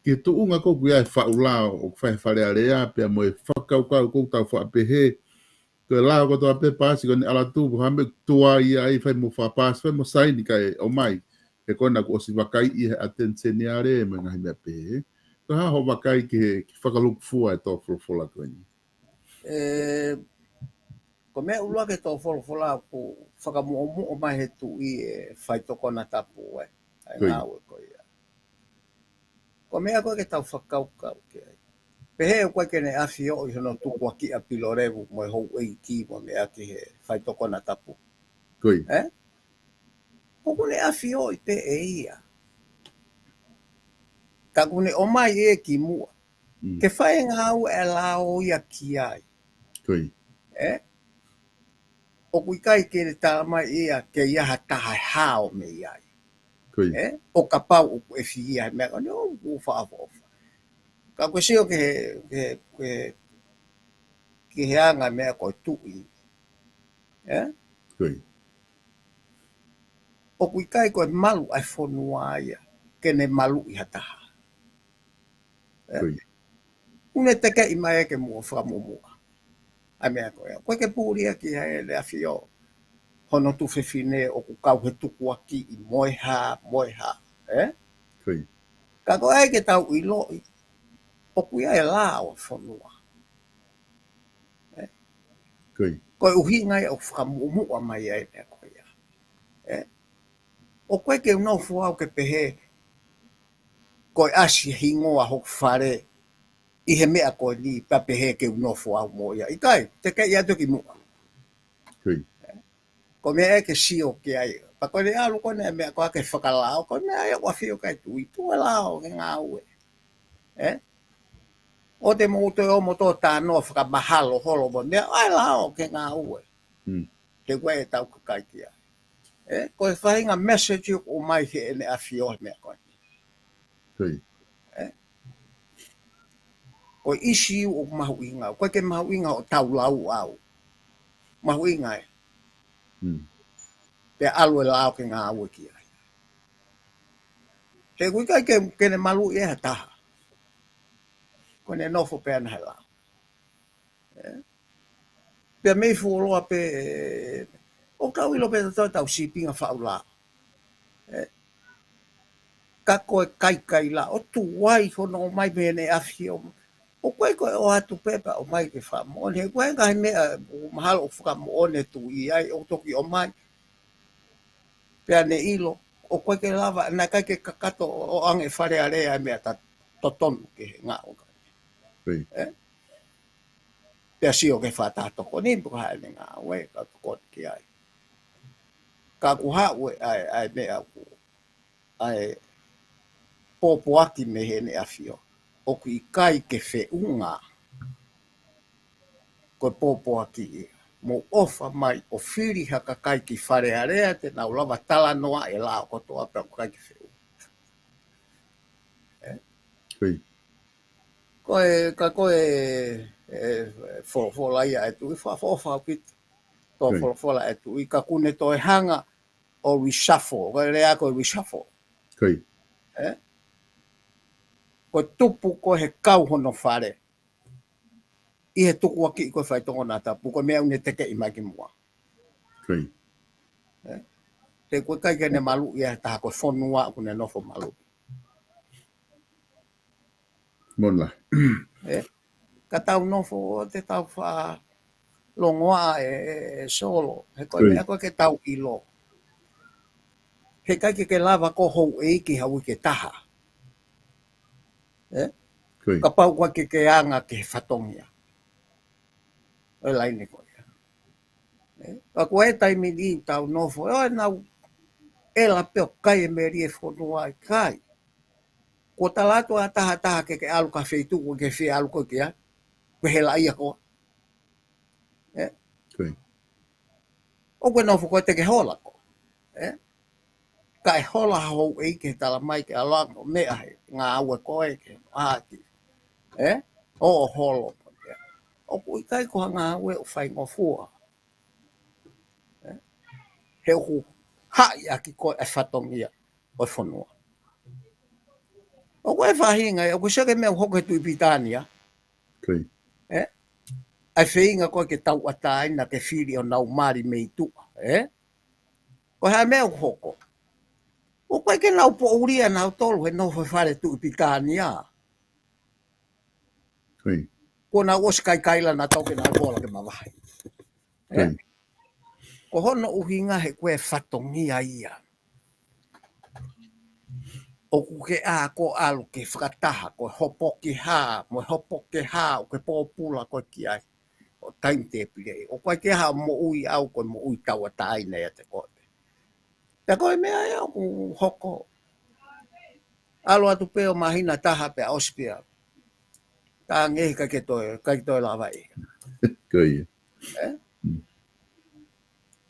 ki he tuʻunga ko ē ʻoku ʻi ai e faʻu lao ʻoku fai he Fale Alea, pea mo e fakakaukau ʻoku tau faʻa pehē, ko e lao kotoa pē paasi ko eni ʻAlatupu, ha meʻa ʻoku tuai ai fai mo fakapaasi, fai mo saini kae ʻomai. He ko ena kuo ʻosi vakaiʻi he ʻAteni Seniale mo e ngaahi meʻa pehē. Ko e hā hoʻo vakai ki he, ki he fakalūkufua e tō folofola ko eni? Ē, ko e meʻa ʻuluaki e tō folofola ʻoku fakamuʻomuʻa mai he tuʻi e faitoʻo konatapu ē. ʻA e Ko ia. ngāue ko ia. Ko e meʻa ko ē ke tau fakakaukau ki ai. Pehē ʻoku ʻikai ke ne ʻafioʻi hono tukuakiʻi ʻa Pilolevu mo e houʻeiki mo e meʻa ki he faitokona tapu. Ko ia. Ē? ʻOku ne ʻafioʻi pē ʻe ia. Ka ʻoku ne ʻomai ʻe ia ki muʻa. Mm. Ke fai e ngāue ʻa e lao ia ki ai. Ko ia. Ē? ʻOku ʻikai ke ne talamai ʻe ia ke ʻi ai ha taha ʻe hao mei ai. Ko ia. Ē? ʻO kapau ʻoku ʻefihi ʻa e meʻa ko eni ʻoku faʻaʻofoʻofa. Ka ko e sio ki he, ki he, ki he, ki he anga meʻa ko e tuʻi. Ē? Ko ia. ʻOku ʻikai ko e malu ʻa e fonua ia, ke ne maluʻi ha taha. Ē? Ko ia. ʻOku ne tekeʻi mai ʻe ia ke muʻa fakamuʻomuʻa. ʻA e meʻa ko ia. ʻOku ʻikai ke puli ia ki ai ʻe ʻAfio. Hono tuofefine ʻoku kau he tukuakiʻi mo e hā, mo e hā. Ē? Ko ia. Ka ko e ʻai ke tau ʻiloʻi. ʻOku ʻi ai e lao ʻo e fonua. Ē? Ko ia. Ko e ʻuhinga ia ʻoku fakamuʻomuʻa mai ai e meʻa ko ia. Ē? ʻOku ʻikai ke u nofo au ke pehē, ko e ʻasi e hingoa hoku fale ʻi he meʻa ko eni pea pehē ke u nofo au mo ia. ʻIkai, tekeʻi atu ki muʻa. Ko ia. Ko e meʻa ia ke sio ki ai. Pea ko e ʻalu ko eni e meʻa ko ē ke fakalao, ko e meʻa ia ʻoku ʻafio ki ai e tuʻi, tuʻu e lao ke ngāue. Ē? ʻOua te mou toe ō mo toe talanoa fakamahalo holo mo e meʻa, ʻai e lao ke ngāue. Mm. He ʻoku ʻi ai ʻetau kakai ki ai. Ē, ko e faʻahinga message ʻoku ʻomai ʻe heʻene ʻAfio he meʻa ko eni. Ko ia. Ē? Ko e ʻisiū ʻoku mahuʻinga, ʻoku ʻikai ke mahuʻinga hoʻo tau lau au. Mahuʻinga ē. Mm. Pea ʻalu e lao ke ngāue ki ai. He ʻoku ʻikai ke, ke ne maluʻi ʻe ha taha. Ko ʻene nofo pē ʻana he lao. Ē? Pea mei fuoloa pē, ʻoku tau ʻilo pē tautolu ʻetau sīpinga faʻu lao. Ē? Ka ko e kaikaila, ʻoku tuai hono ʻomai mei heʻene ʻAfio. ʻOku ʻikai ko e ʻoatu pē pea ʻomai ke fakamoʻoni. He ʻoku ʻi ai e ngaahi meʻa, ʻoku mahalo ʻoku fakamoʻoni e tuʻi ai, ʻoku toki ʻomai. Pea ne ʻilo, ʻoku ʻikai ke lava, naʻe ʻikai ke kakato ʻo ʻoange ʻe Fale Alea e meʻa ta totonu ki he ngāue. Ko ia. Ē? Pea sio ki he fakataha tokoni, pea ko e hā ʻene ngāue, ka tokoni ki ai. Ka ʻoku haʻu e, ʻa e, ʻa e meʻa ʻoku, ʻa e pōpoaki mei heʻene ʻAfio. ʻOku ʻikai ke feʻunga. Ko e pōpoaki ia. Mou ʻofa mai ʻo fili ha kakai ki Fale Alea te nau lava talanoaʻi e lao kotoa pea ʻoku ʻikai ke feʻunga. Ē? Ko ia. Ko e, ka ko e, ē, folofola ia ʻa e tuʻi, fakaʻofoʻofa ʻaupito. Ko ia. Folofola ʻa e tuʻi, ka ʻoku ne toe hanga ʻo reshuffle, ko e lea ko e reshuffle. Ko ia. Ē? Ko e tupu ko ē he kau hono fale. ʻI he tukuakiʻi ko ē faitokona tapu, ko e meʻa ʻoku ne tekeʻi mai ki muʻa. Ko ia. Ē? He ʻoku ʻikai ke ne maluʻi ʻe ha taha, ko e fonua ʻoku ne nofo maluʻi. Mola. Ē? Ka tau nofo ʻo te tau fakalongoaʻa e, e, e Solo. He ko e, ko ia, meʻa ko ē ke tau ʻilo. He ʻikai ke ke lava ko e houʻeiki ha uike ʻe taha. Ē? Ko ia. Kapau ʻoku ʻikai ke ke anga ki he fatongia. ʻO e laine ko ia. Ē? Ka ko e taimi ni tau nofo, ʻo nau ʻela pē ʻo kai e melie e fonua ʻikai. Kuo tala atu ʻe ha taha taha ke ke ʻalu ki ha feituʻu ke fie ʻalu koe ki ai. Ko e helaʻia koe. Ē? Ko ia. ʻOku ke nofo koe te ke hola koe. Ē? Kae hola ha houʻeiki ke talamai ke ʻalu ange ʻo meʻa he ngāue ko ē ke ʻaki. Ē? ʻO, ʻo holo. ʻOku ʻikai ko ha ngāue ʻoku faingofua. Ē? He ʻoku haʻi ʻaki ko ē e fatongia ʻo e fonua. ʻOku ʻi ai e faʻahinga, ʻoku sio ki he meʻa ʻoku hoko he Tuʻi Pilitānia. Ko ia. Ē? ʻA e feinga ko ē ke tauʻatāina ke fili ʻo nau mali mei tuʻa. Ē? Ko e hā e meʻa ʻoku hoko? ʻOku ʻikai ke nau poʻuli ʻa nautolu he nofo he fale Tuʻi Pilitānia. Ko ia. Kuo nau ʻosi kaikaila nautolu ke nau hola ke mavahe. Ē? Ko ia. Ko hono ʻuhinga he ko e fatongia ia. ʻoku ke ʻā ko ʻalu ke fakataha, ko e hopo ki hā, mo e hopo ki hā, ʻoku ke pōpula ko ē ki ai. ʻO taimi tēpile. ʻOku ʻikai ke ʻi ai ha moʻui ʻaʻau ko e moʻui tauʻatāina ia te koe. Pea ko e meʻa ia ʻoku hoko. ʻAlu atu pē ʻo māhina taha pea ʻosi pē ʻalu. Tangehi ʻikai ke toe, ʻikai ke toe lava ia. Ko ia. ʻE?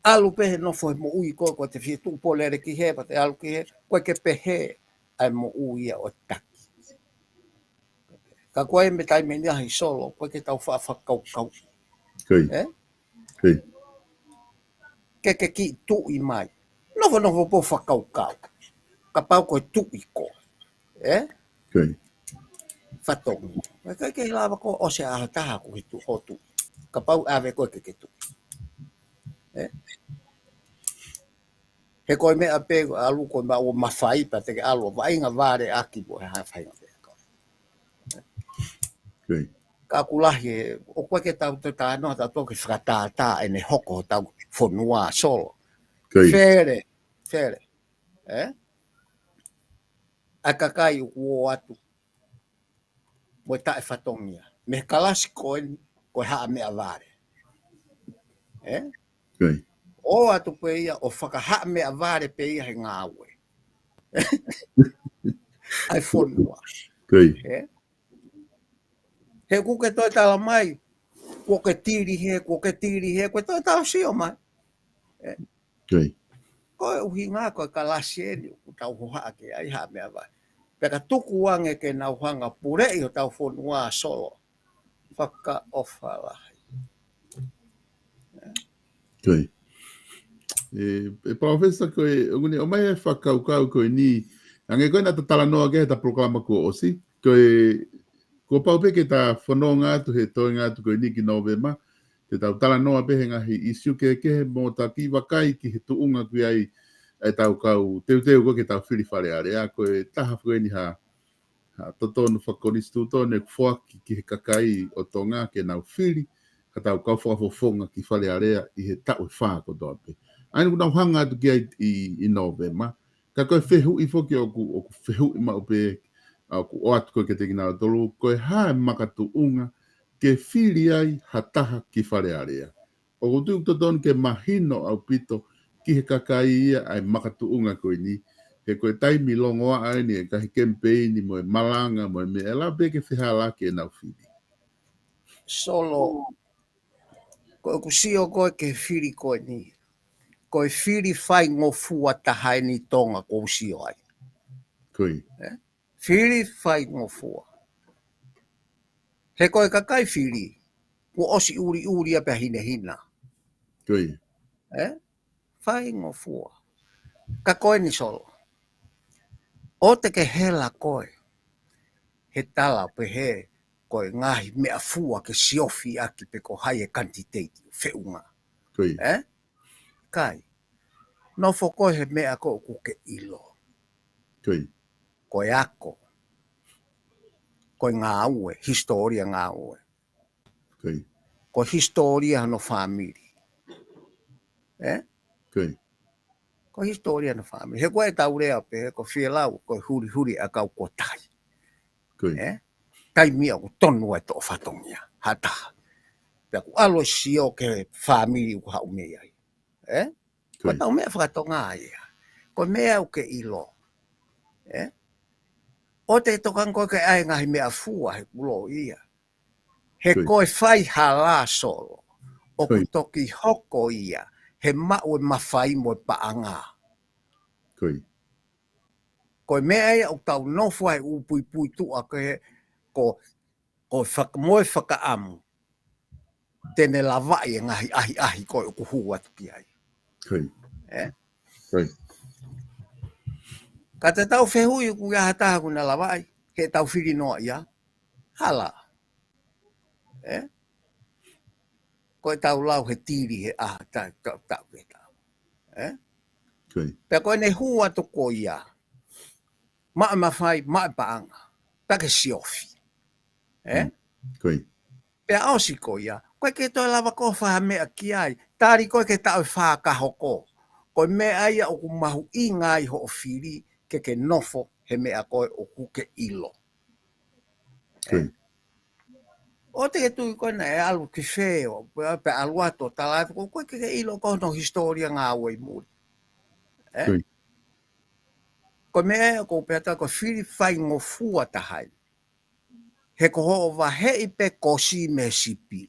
ʻAlu pē he nofo he moʻui ko ē, ko e te fie tuʻu pōlele ki hē, pea te ʻalu ki hē, ʻoku ʻikai ke pehē ʻa e moʻui ia ʻo e taki. Ka ko e meʻa taimi ni ʻa e Solo, ʻoku ʻikai ke tau faʻa fakakaukau. Ko ia. ʻE? Ko ia. Ke ke kiʻi tuʻi mai. Nofo nofo pē ʻo fakakaukau. Kapau ko e tuʻi koe. ʻE? Ko ia. Fatongia. ʻIkai ke lava koe ʻo ʻosi ʻaho taha ko e tuʻi hoʻo tuʻi. Kapau ʻave koe ke ke tuʻi. ʻE? He ko e meʻa pē ʻalu ko e maʻu ʻo mafai pea te ke ʻalu ʻo vaʻinga vale ʻaki mo e hā e faʻahinga pē ko ē. Ko ia. Ka ʻoku lahi ē, ʻoku ʻikai ke tau toe talanoa, tau toe ke fakatātā ʻene hoko hotau fonua Solo. Ko ia. Fele, fele. ʻE? ʻA e kakai ʻoku ō atu mo e taʻefatongia. Mei he kalasi ko eni, ko e haʻa meʻavale. ʻE? Ko ia. ʻO atu pē ia, ʻo fakahaʻa meʻavale pē ia he ngāue. ʻA e fonua. Ko ia. ʻE? He ʻoku ke toe tala mai, kuo ke tili hē, kuo ke tili hē, kuo ke toe tau sio mai. ʻE? Ko ia. Ko e ʻuhinga ko e kalasi eni, ʻoku tau hohaʻa ki ai haʻa meʻavale. Pea ka tuku ange ke nau hanga puleʻi hotau fonua Solo. Fakaʻofa lahi. Ko ia. ʻE, ʻe Palōfesa ko e, ʻoku ne ʻomai e fakakaukau ko eni, hangē ko ena ta talanoa ki ai he ta polokalama kuo ʻosi, ko e, kuo pau pē ke ta fononga atu he toenga atu ko eni ki Nōvema, te tau talanoa pē he ngaahi ʻīsiu kehekehe mo ta kiʻi vakai ki he tuʻunga ʻoku ʻi ai ʻetau kau teuteu ko ē ke tau fili Fale Alea, ko e taha foki eni ha, ha totonu fakakonisitūtone ʻoku foaki ki he kakai ʻo Tonga ke nau fili, ka tau kau fakafofonga ki Fale Alea ʻi he taʻu ʻe fā kotoa pē. ʻA ia ʻoku nau hanga atu ki ai ʻi, ʻi Nōvema, ka ko e fehuʻi foki ʻoku, ʻoku fehuʻi maʻu pē, ʻa ʻoku ʻoatu ko ē kiate kinautolu, ko e hā e makatuʻunga ke fili ai ha taha ki Fale Alea. ʻOku ou tui ʻoku totonu ke mahino ʻaupito ki he kakai ia ʻa e makatuʻunga ko eni, he ko e taimi longoaʻa eni e ngaahi kemipeini mo e malanga mo e meʻa, ʻe lava pē ke fehālaaki ʻenau fili. Solo, ko ʻeku sio ko ē ki he fili ko eni, ko e fili faingofua taha eni Tonga ʻoku ou sio ai. Ko ia. ʻE? Fili faingofua. He ko e kakai fili, kuo ʻosi ʻuliʻuli ia pea hinehina. Ko ia. ʻE? Faingofua. Ka ko eni Solo, ʻoua te ke hela koe he tala pehē ko e ngaahi meʻafua ke siofi ʻaki pe ko hai e kanititeiti feʻunga. Ko ia. ʻE? ʻIkai. Nofo koe he meʻa ko ē ʻoku ke ʻilo. Ko ia. Ko e ako. Ko e ngāue, hisitōlia ngāue. Ko ia. Ko e hisitōlia hono fāmili. ʻE? Ko ia. Ko e hisitōlia hono fāmili. He ko ʻetau lea pē, ko e fielau, ko e hulihuli ʻakau kuo tahi. Ko ia. ʻE? Taimi ia ʻoku tonu ai toʻo fatongia, ha taha. Pea ʻoku ʻalu ʻo sio ki he fāmili ʻoku haʻu mei ai. ʻE? Ko ia. Ko ʻetau meʻa fakatonga ia. Ko e meʻa ʻoku ke ʻilo. ʻE? ʻOua te ke tokanga koe ke ʻai e ngaahi meʻafua he kulo ia. He ko ia. Ko e fai hala Solo, ʻoku Ko ia. toki hoko ia he maʻu e mafai mo e paʻanga. Ko ia. Ko e meʻa ia ʻoku tau nofo ai ʻū puipuituʻa ko ē, ko, ko e faka-, mo e fakaʻamu te ne lavaʻi e ngaahi ʻahiʻahi ko ē ʻoku hū atu ki ai. Ko ia. ʻE? Ko ia. Ka te tau fehuʻi ʻoku ʻi ai ha taha ʻoku na lavaʻi, he tau fili noa ia. Hala. ʻE? Ko ʻetau lau he tili he ʻaho, ta, ta, ta, ta. ʻE? Ko ia. Pea ko ʻene hū atu ko ia, maʻu e mafai, maʻu e paʻanga, pea ke siofi. ʻE? Mm. Ko ia. Pea ʻosi ko ia, ʻoku ʻikai ke toe lava koe ʻo fai ha meʻa ki ai. Tali koe ki he taʻu ʻe fā ka hoko. Ko e meʻa ia ʻoku mahuʻinga ai hoʻo fili ke ke nofo he meʻa ko ē ʻoku ke ʻilo. Ē? ʻOua te ke tui ko ena ʻe ʻalu ki fē ʻo, pe, pe ʻalu atu ʻo tala atu, ko koe ke ke ʻilo ko hono hisitōlia ngāue ʻi muli. Ē? Ko e meʻa ē ʻoku ou pehē atu ko e fili faingofua taha ia. He ko hoʻo vaheʻi pē kosi mei he sipi.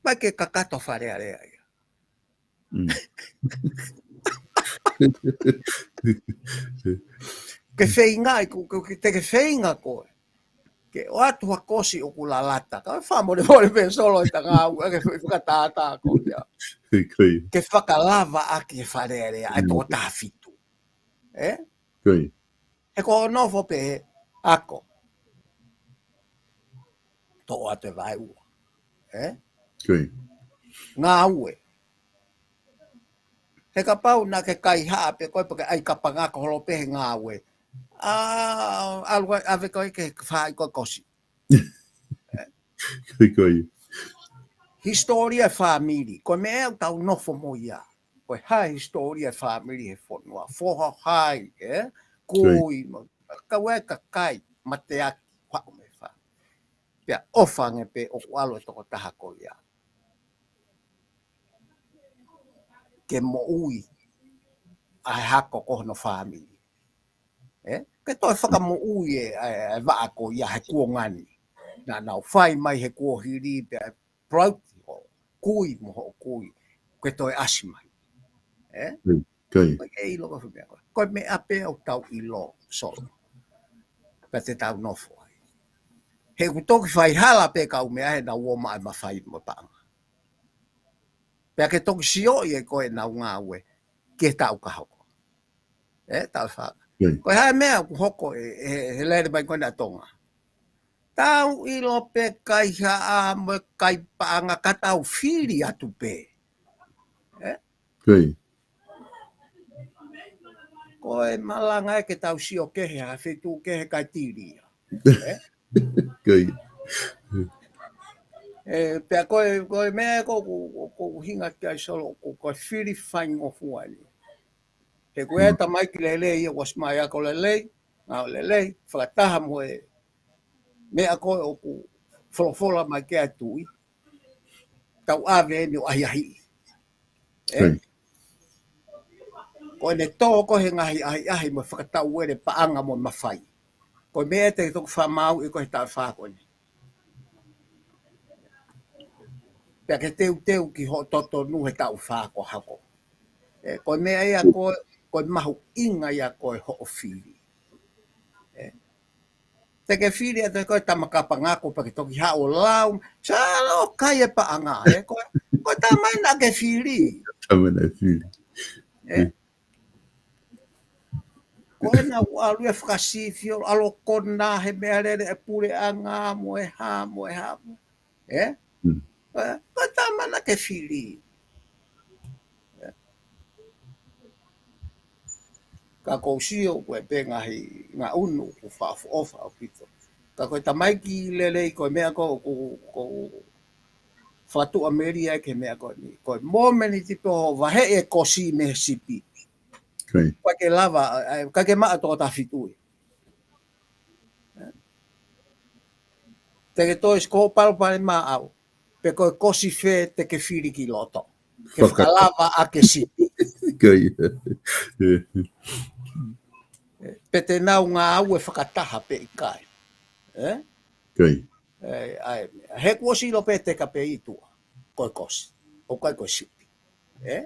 Mai ke kakato Fale Alea ia. Mm. Ke feinga ai, ko, ko, ke, te ke feinga koe. Ke ʻoatu ha kosi ʻoku lalata. Ka fakamolemole pē Solo ʻi he ngāue, ke fakatātā koe ia. Ko ia. Ke fakalava ʻaki e Fale Alea, ʻa e Mm. toko taha fitu. Ē? Ko ia. He ko hoʻo nofo pē he ako. Toʻo atu e vaeua. Ē? Ko ia. Ngāue. He kapau naʻa ke kaihaʻa pē koe pe ke ʻai kapanga ko holo pē he ngāue. ʻA, ʻalu ʻave koe ke fai ko e kosi. Ko ia. Hisitōlia e fāmili. Ko e meʻa ʻoku tau nofo mo ia. Ko e hā e hisitōlia e fāmili he fonua. Foha hai, ē? Ko ia. Kui, ma-, kau e kakai, mateaki, haʻu mei fā. Pea ʻofa ange pē ʻoku ʻalu e tokotaha ko ia. Ke moʻui ʻa e hako ko hono fāmili. Ē? Ke toe fakamoʻui e, e, e vaʻa ko ia he kuonga ni. Naʻa nau fai mai he kuohili pea proud ʻo kui mo hoʻo kui. Ke toe ʻasi mai. Ē? Mm, ko ia. Ko e ʻilo ko e meʻa ko e. Ko e meʻa pē ʻoku tau ʻilo Solo. Pea te tau nofo ai. He ʻoku toki faihala pē kau meʻa he nau ō mai mafai mo paʻanga. Pea ke toki sioʻi ʻe koe ʻenau ngāue. Ke tau ka hoko. Ē, tau fā. Ko ia. Ko e hā e meʻa ʻoku hoko ʻe, ʻe, he lele mai ko ena ʻa Tonga. Tau ʻilo pē kaihaʻa mo e kai paʻanga ka tau fili atu pē. Ē? Ko ia. Ko e malanga ē ke tau sio kehe ha feituʻu kehe kae tili ia. Ē? Ko ia. Ē, pea ko e, ko e meʻa ko, ko, ko hinga ki ai Solo, ko, ko e fili faingofua ni. He ko e Mm. tamaiki lelei ia, ʻosi mai ako lelei, ngāue lelei, fakataha mo e meʻa ko ē ʻoku folofola mai ki ai e tuʻi. Tau ʻave eni ʻo ʻahiʻahiʻi. Ē? Ko ia. Ko ʻene tō ko ē he ngaahi ʻahiʻahi mo e fakatauele paʻanga mo e mafai. Ko e meʻa ē te toki fakamāuʻi ko ē he taʻu ʻe fā ko eni. Pea ke teuteu ki hoʻo totonu he taʻu ʻe fā ko e hako. Ē, ko e meʻa ia ko ē, ko e mahuʻinga ia ko ē hoʻo fili. Ē. Te ke fili atu ko e tama kapanga ko pea ke toki haʻu ʻo lau. Solo kai e paʻanga, ē, ko e, ko e tama ē naʻa ke fili. Tama naʻe fili. Ē. Mm. Ko ena ʻoku ʻalu ia fakasifio, ʻalu ʻo kona he meʻalele e puleʻanga mo e hā, mo e hā, mo. Ē? Mm. Ē, ko e tama naʻa ke fili. Ē. Ka ʻoku ou sio ko e pē ngaahi ngaʻunu ʻoku fakaʻofoʻofa ʻaupito. Ka ko e tamaiki lelei ko e meʻa ko, ko, ko, fakatuʻamelie ai ki he meʻa ko eni. Ko e mōmeniti pē ʻoku vaheʻi e kosi mei he sipi. Ko ia. ʻIkai ke lava, ʻa, ʻikai ke maʻa toko taha fitu ia. Te ke toe sio ko e palopalema ʻaʻau. Pe ko e kosi fē te ke fili ki loto. Ke Faka- fakalava ʻaki e sipi. Ko ia. Pe te nau ngāue fakataha pe ʻikai. Ē? Ko ia. Ē, ʻa e, he kuo ʻosi ʻilo pē te ka pē ʻi tuʻa. Ko e kosi. ʻOku ʻikai ko e sipi. Ē?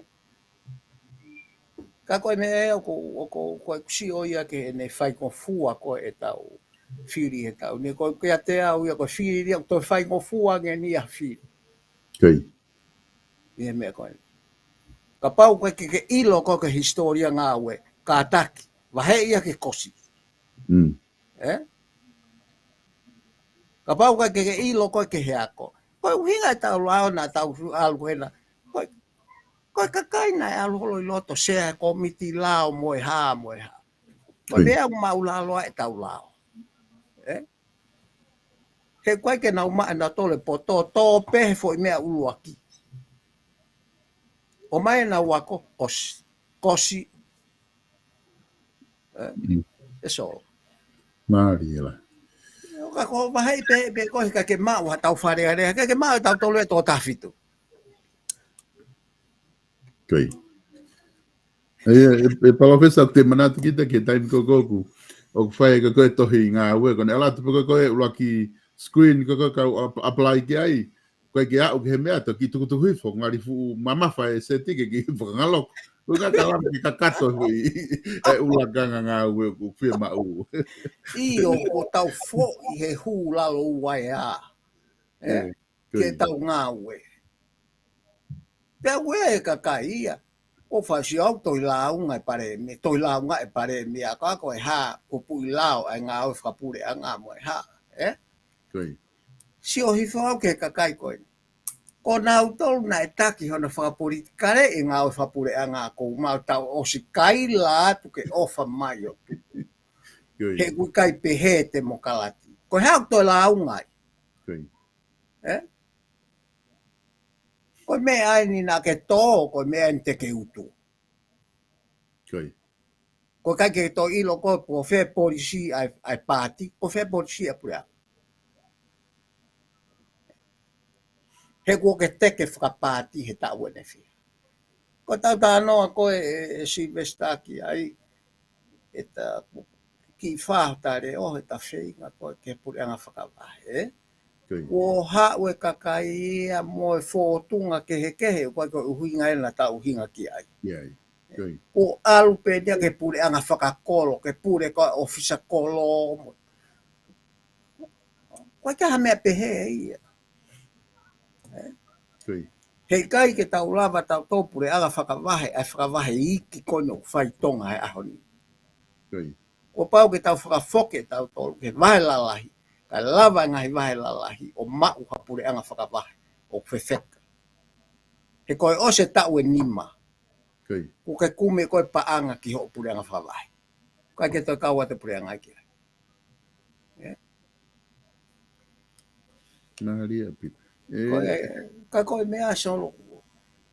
Ka ko e meʻa ē ʻoku, ʻoku, ʻoku ou sio ia ki heʻene faingofua ko ē ʻetau fili he taʻu ni. Ko e kiate au ia ko e fili ia ʻoku toe faingofua ange eni ia fili. Ko ia. ʻI he meʻa ko ē. Kapau ʻoku ʻikai ke ke ʻilo ko e hisitōlia ngāue, kātaki, vaheʻi ia ke kosi. Mm. Ē? Kapau ʻoku ʻikai ke ke ʻilo ko e ke he ako. Ko e ʻuhinga ʻetau lao naʻa tau ʻalu ko ena. Ko e, ko e kakai naʻe ʻalu holo ʻi loto, sea he kōmiti lao mo e hā, mo e hā. Ko e Ko ia. meʻa ʻoku māʻulalo ai ʻetau lao. Ē? He ʻoku ʻikai ke nau maʻa ʻenautolu e poto, tō pē he foʻi meʻa ʻuluaki. ʻOmai ʻenau ako, kosi, kosi. Ē? Mm. ʻE Solo. Mālie lā. ʻO ka ko vahe pe pe ko ka ke maʻu ha tau fale ale, ka ke maʻu tau tolu e tō tafitu. Kei. E, e, e Palōfesa, te manatu kita ki he taimi ko ē ʻoku, ʻoku fai ka ko e tohi ngāue, ko ʻene ʻalu atu pē ko ē ʻuluaki screen ko ē ka u ap-, apply ki ai, ko e ke aʻu ki he meʻa toki tukutuku hifo, ngali fuʻu mamafa e seti ke ki hifo ka ngalo. Ko e ka lava ke kakato hui e ʻulakanga ngāue ʻoku fie maʻu. ʻIo, ko tau foʻi he hū lalo ua e ā. E, Kei. Ke tau ngāue. Pea ue e kakai ia. Ko fasi au toi launga e palēmia, toi launga e palēmia ka ko e hā, ko puʻi lao e ngāue fakapuleʻanga mo e hā, e? Kei. Sio hifo au ki he kakai ko ē. Ko nautolu naʻe taki hono fakapolitikale e ngāue fakapuleʻanga ko mau tau ʻosi kaila atu ke ʻofa mai ʻo tuku. Kei. He ʻoku ʻikai pehē e temokalati. Ko e hā ʻoku toe launga ai. Kei. E? Ko e meʻa eni naʻa ke tō, ko e meʻa eni te ke utu. Kei. Ko e ʻikai ke toe ʻilo ko e po fē polisi ʻa e, ʻa e paati, ko fē polisi ʻa e puleʻanga. He kuo ke teke fakapaati he taʻu ʻe fiha. Ko tau talanoa ko ē, e, e Sylvester ki ai, e ta ki fa tale ʻo he ta feinga ko ē ke puleʻanga fakavahe, e? Kei. Kuo haʻu e kakai ia mo e fōtunga kehekehe, ko e ko e ʻuhinga ē naʻa tau ʻuhinga ki ai. Ia ai. Kei. Kuo ʻalu pē ia ke puleʻanga fakakolo, ke pule ko e ʻofisa kolo. Ko e ka ha meʻa pehē ia. Kei. He ʻikai ke tau lava tau tō puleʻanga fakavahe, ʻa e fakavahe iiki ko eni ʻoku fai Tonga he ʻaho ni. Kei. Kuo pau ke tau fakafoki tau tolu, ke vahe lalahi, ka lava e ngaahi vahe lalahi, ʻo maʻu ha puleʻanga fakavahe, ʻo fefeka. He ko e ʻosi e taʻu ʻe nima, Kei. kuo ke kumi ko e paʻanga ki hoʻo puleʻanga fakavahe. ʻIkai ke toe kau atu puleʻanga ki ai. Mālie ʻaupito. E, Ko e, ka ko e meʻa Solo.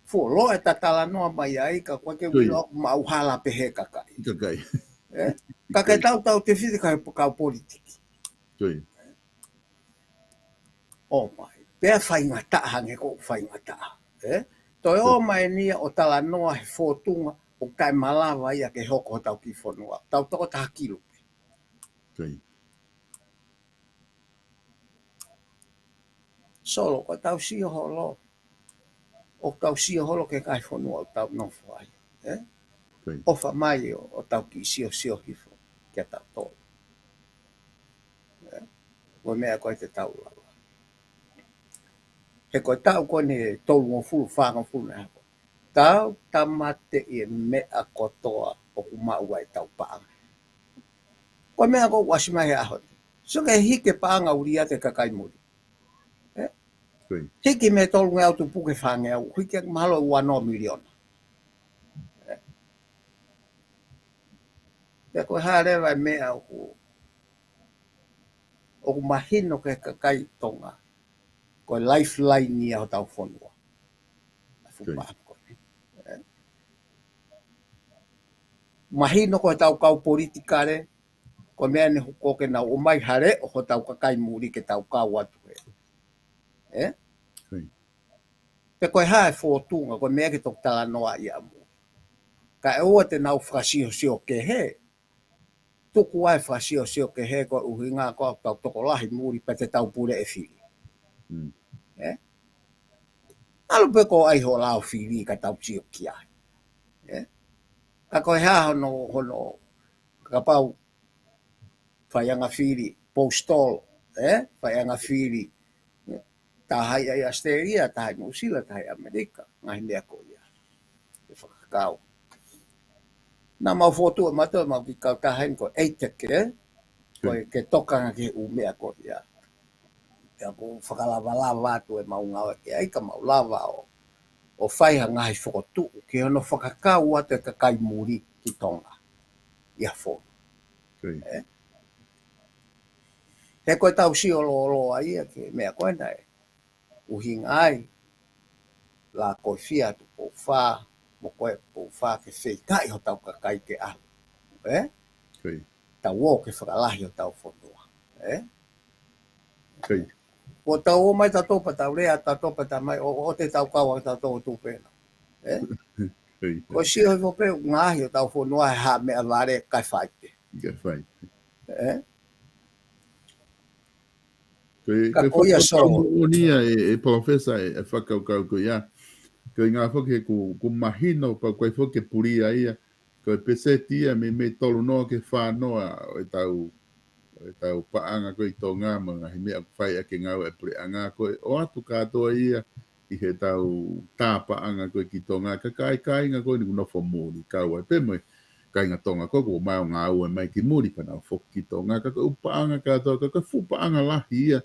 Fuoloa e ta talanoa mai ai, ka ko e ke Kei. Ui ʻoku maʻu hala pehē kakai. Kakai. E? Ka ke tau tau te fiti ka he kau politiki. Kei. ʻO mai. Pea faingataʻa hangē ko faingataʻa. E? Toe ō mai eni ia ʻo talanoa he fōtunga, ʻoku ʻikai malava ia ke hoko hotau kiʻi fonua. Tau toko taha kilu. Kei. Solo, ko tau sio holo. ʻO tau sio holo ki he kakai fonua ʻoku tau nofo ai. E? Kei. ʻOfa mai ʻo, ʻo tau kiʻi sio sio hifo kia tau tō. E? Ko e meʻa ko ē te tau lava. He ko e taʻu ko eni tolungofulu, fāngofulu na hako. Tau tamate ʻi he meʻa kotoa ʻoku maʻu ai tau paʻanga. Ko e meʻa ko ʻoku ʻasi mai he ʻaho ni. Sio ke hiki e paʻanga ʻuli ʻa e kakai muli. E? Kei. Hiki mei he tolungeau tupu ki he fāngeau, hiki mahalo ua noa miliona. E? Pea ko e hā leva e meʻa ʻoku, ʻoku mahino ki he kakai Tonga. Ko e lifeline ia hotau fonua. ʻA e fuʻu Kei. Paʻanga ko eni. E? Mahino ko hotau kau politikale, ko e meʻa eni ʻoku ke nau ʻomai hale ʻo hotau kakai muli ke tau kau atu he. E? Kei. Pe ko e hā e fōtunga, ko e meʻa ke toki talanoa ia mu. Ka ʻe ʻoua te nau fakasiosio kehe. Tuku ai fakasiosio kehe ko e ʻuhinga ko ʻetau tokolahi muli pe te tau pule e fili. Mm. E? ʻAlu pē ko ai ho lao fili ka tau sio ki ai. E? Ka ko e hā hono, hono, kapau faiʻanga fili, postal, e? Faiʻanga fili. Taha ʻi ʻAositelēlia, taha ʻi Nuʻusila, taha ʻi ʻAmelika, ngaahi meʻa ko ia. Ke fakakau. Naʻa mau fotu e mato, mau kiʻi kau taha eni ko e ATEC, e? Ko e ke tokanga ki he ʻū meʻa ko ia. Pea ʻoku fakalavalava atu e mau ngāue ki ai ka mau lava ʻo, ʻo fai ha ngaahi fokotuʻu, ki hono fakakau atu e kakai muli ki Tonga. ʻI ha fono. Kei. E? He ko e tau sio lōloa ia ki he meʻa ko ena ʻe ʻuhinga ai, la ko e fia tu po fa, mo ko e po fa ke feitaʻi hotau kakai ke ʻalu. E? Kei. tau ō ke fakalahi ʻo tau fonua. Ē? Kuo tau ō mai tautolu pea tau lea tautolu pea tau mai, ʻo, ʻo te tau kau ʻa tautolu ʻo tupena. Ē? Ko e sio he fope ngaahi ʻo tau fonua he haʻa meʻavale kae fai pē. Kae fai pē. Ē? Ko e, ka ko e ko ia foʻi so. Moʻoni ia e, e palōfesa e, e fakakaukau ko ia. Ko e ngā foki he ku, ku mahino pau ko e foki ke pulia ia. Ko e peseti ia mei, mei tolu noa ki he fā noa ʻo e tau, ʻo e tau paʻanga ko ē ʻi Tonga mo e ngaahi meʻa ʻoku fai ʻaki e ngāue ʻa e puleʻanga ko e ʻoatu kātoa ia ʻi he tau tā paʻanga ko ē ki Tonga. Ka kāinga ko eni ʻoku nofo muli kau ai pē mo e kāinga Tonga ko ē ʻoku ō mai ʻo ngāue mai ki muli pea nau foki ki Tonga. Ka ko e ʻū paʻanga kātoa, ka ko e fuʻu paʻanga lahi ia.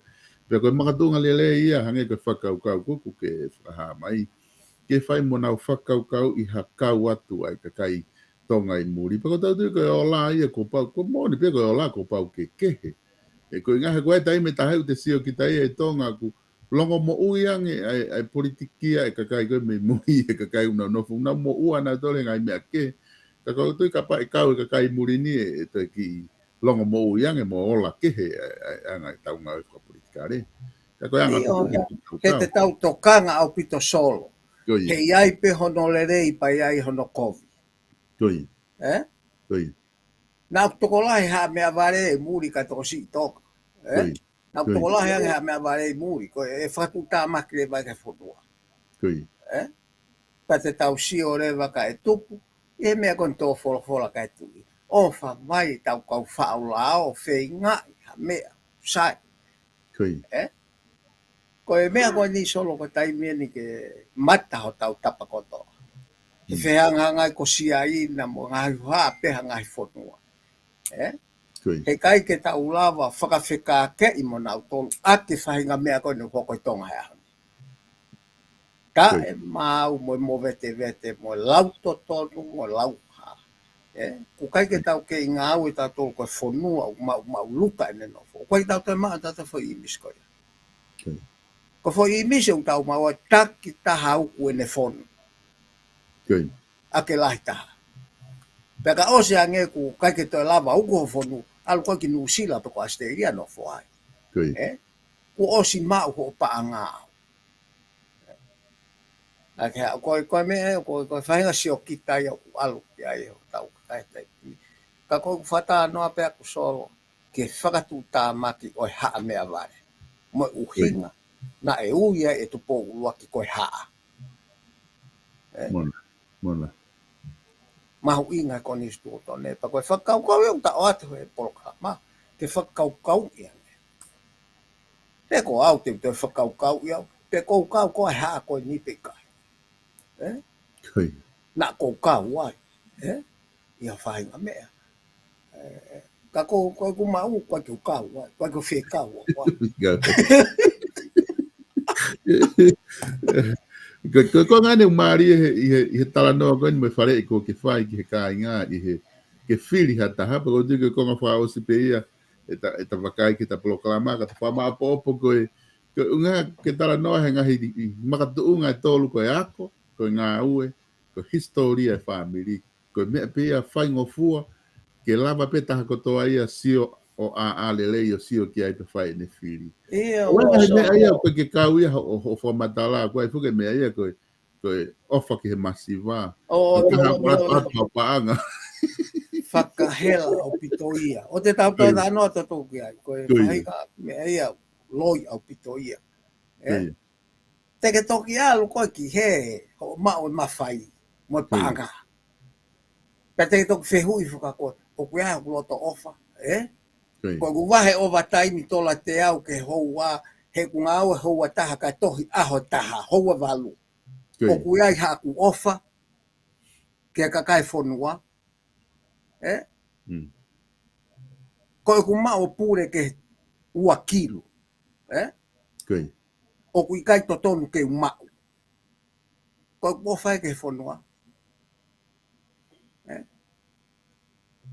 Pea ko e makatuʻunga lelei ia, hangē ko e fakakaukau ko ē ʻoku ke fakahā mai. Ke fai mo nau fakakaukauʻi ha kau atu ʻa e kakai Tonga ʻi muli. Pea ko e tau tui ko e ola ia kuo pau, ko e moʻoni pē ko e ola kuo pau ke kehe. Ē, ko e ngaahi ko e taimi ʻe taha ʻoku te sio kita ia ʻi Tonga ʻoku longomoʻui ange ʻa e, ʻa e politiki ʻa e kakai ko ē mei muli, ʻa e kakai ʻoku nau nofo, nau moʻua nautolu he ngaahi meʻa kehe. Ka ko e tui kapau ʻe kau e kakai muli ni ʻe, ʻe toe kiʻi longomoʻui ange mo ola kehe ʻa e, ʻa e, ʻa e anga ʻetau ngāue fakapolitikale. Ka ko e anga ʻIo, ko ē ke tau he te tau tokanga ʻaupito Solo. Ko ia. He ʻi ai pē hono lelei pea ʻi ai hono kovi. Ko ia. Ē? Ko ia. Naʻa ku tokolahi haʻa meʻavale ʻi muli ka tokosiʻi Tonga. Ē? Ko ia. Naʻa ku tokolahi ange haʻa meʻavale ʻi muli. Ko e fakatuʻutāmaki leva ia ki he fonua. Ko ia. Ē? Pea te tau sio leva kae tupu ʻi he meʻa ko eni tō folofola kae tuʻi. ʻOfa mai tau kau faʻu lao ʻo feingaʻi ha meʻa sai. Ko ia. Ē? Ko e meʻa ko eni Solo ko e taimi eni ke mata hotau tapa kotoa. He fehangahangai ko Siaina mo ngaahi hā pē ha ngaahi fonua. Ē? Ko ia. He ʻikai ke tau lava fakafekākeʻi mo nautolu ʻaki e faʻahinga meʻa ko eni ʻoku hoko ʻi Tonga he ʻaho ni. Taʻemaau mo e movetevete mo e lau totonu mo e lau hā. Ē? ʻOku ʻikai ke tau kei ngāue tautolu ko e fonua ʻoku maʻu, maʻu luka ʻene nofo. ʻOku ʻikai ke tau toe maʻu tautolu foʻi ʻīmisi ko ia. Ko ia. Ko e foʻi ʻīmisi ʻoku tau maʻu ʻa e takitaha uku ʻene fonu. Ko ia. ʻA e lahi taha. Pea ka ʻosi ange ʻoku ʻikai ke toe lava uku ho fonu, ʻalu koe ki Nuʻusila pe ko ʻAositelēlia nofo ai. Ko ia. Ē? Kuo ʻosi maʻu hoʻo paʻanga. ʻA ke, ko e, ko e meʻa, ko e, ko e faʻahinga siokita ia ʻoku ʻalu ki ai hotau kakai taimi. Ka ko ʻeku fakatalanoa pē ʻaku Solo, ke fakatuʻutāmaki ʻo e haʻa meʻavale. Mo e ʻuhinga, naʻe ui ai e Tupou ʻUluaki ko e haʻa. Ē? Mona, mona. Mahuʻinga e konisitūtone, pea ko e fakakaukau ia ʻoku ta ʻoatu he polokalama, ke fakakaukauʻi ange. Pe ko au te u toe fakakaukauʻi au, pe ko u kau ko e haʻa ko eni pe ʻikai. Ē? Ko ia. Naʻa ku kau ai. Ē? ʻI ha faʻahinga meʻa. Ē, ka ko, ko ʻeku maʻu, ko ʻeku kau ai, ko ʻeku fekau ai. Ko, ko, ko e ngaahi meʻa mālie he, ʻi he, ʻi he talanoa ko eni mo e faleʻi ko ē ke fai ki he kāinga, ʻi he, ke fili ha taha, pea ko e tui ko e konga fakaʻosi pē ia, ʻeta, ʻeta vakai ki heʻeta polokalama, ka ta fakamāʻopoʻopo ko e, ko e ʻuhinga ke talanoa he ngaahi, ʻi, makatuʻunga ʻe tolu ko e ako, ko e ngāue, ko e hisitōlia e fāmili, ko e meʻa pē ia faingofua, ke lava pē taha kotoa ia sio ʻo ʻā, ʻā lelei ʻo sio ki ai pea fai ʻene fili. ʻIo, ʻo e ngaahi meʻa ia, ko e ke kau ia ho, ho, ho fakamatala, ko e fuke meʻa ia, ko e, ko e ʻofa ki he masiva. ʻO, ʻo, ka ʻo, ha ʻo, ʻo, ʻo, ʻo paʻanga. Fakahela ʻaupito ia. ʻO te tau tau tano atu tō ki ai, ko e faʻahinga meʻa ia, loi ʻaupito ia. Ē? Ko ia. Te ke toki ʻalu koe ki he, hoʻo maʻu e mafai, mo e paʻanga. Pea te ke toki fehuʻi fakakoe, ʻoku ʻi ai hoku loto ʻofa, ē? Ko ia. Ko ʻeku vahe ʻovataimi tola te au ke houa, he ʻeku ngāue houa taha kae tohi ʻaho taha, houa valu. Ko ia. ʻOku ʻi ai haʻaku ʻofa, ki he kakai fonua, ē? Mm. Ko ʻeku maʻu pule ke ua kilu, ē? Ko ia. ʻOku ʻikai totonu ke u maʻu. Ko ʻeku ʻofa ia ki he fonua. Ē?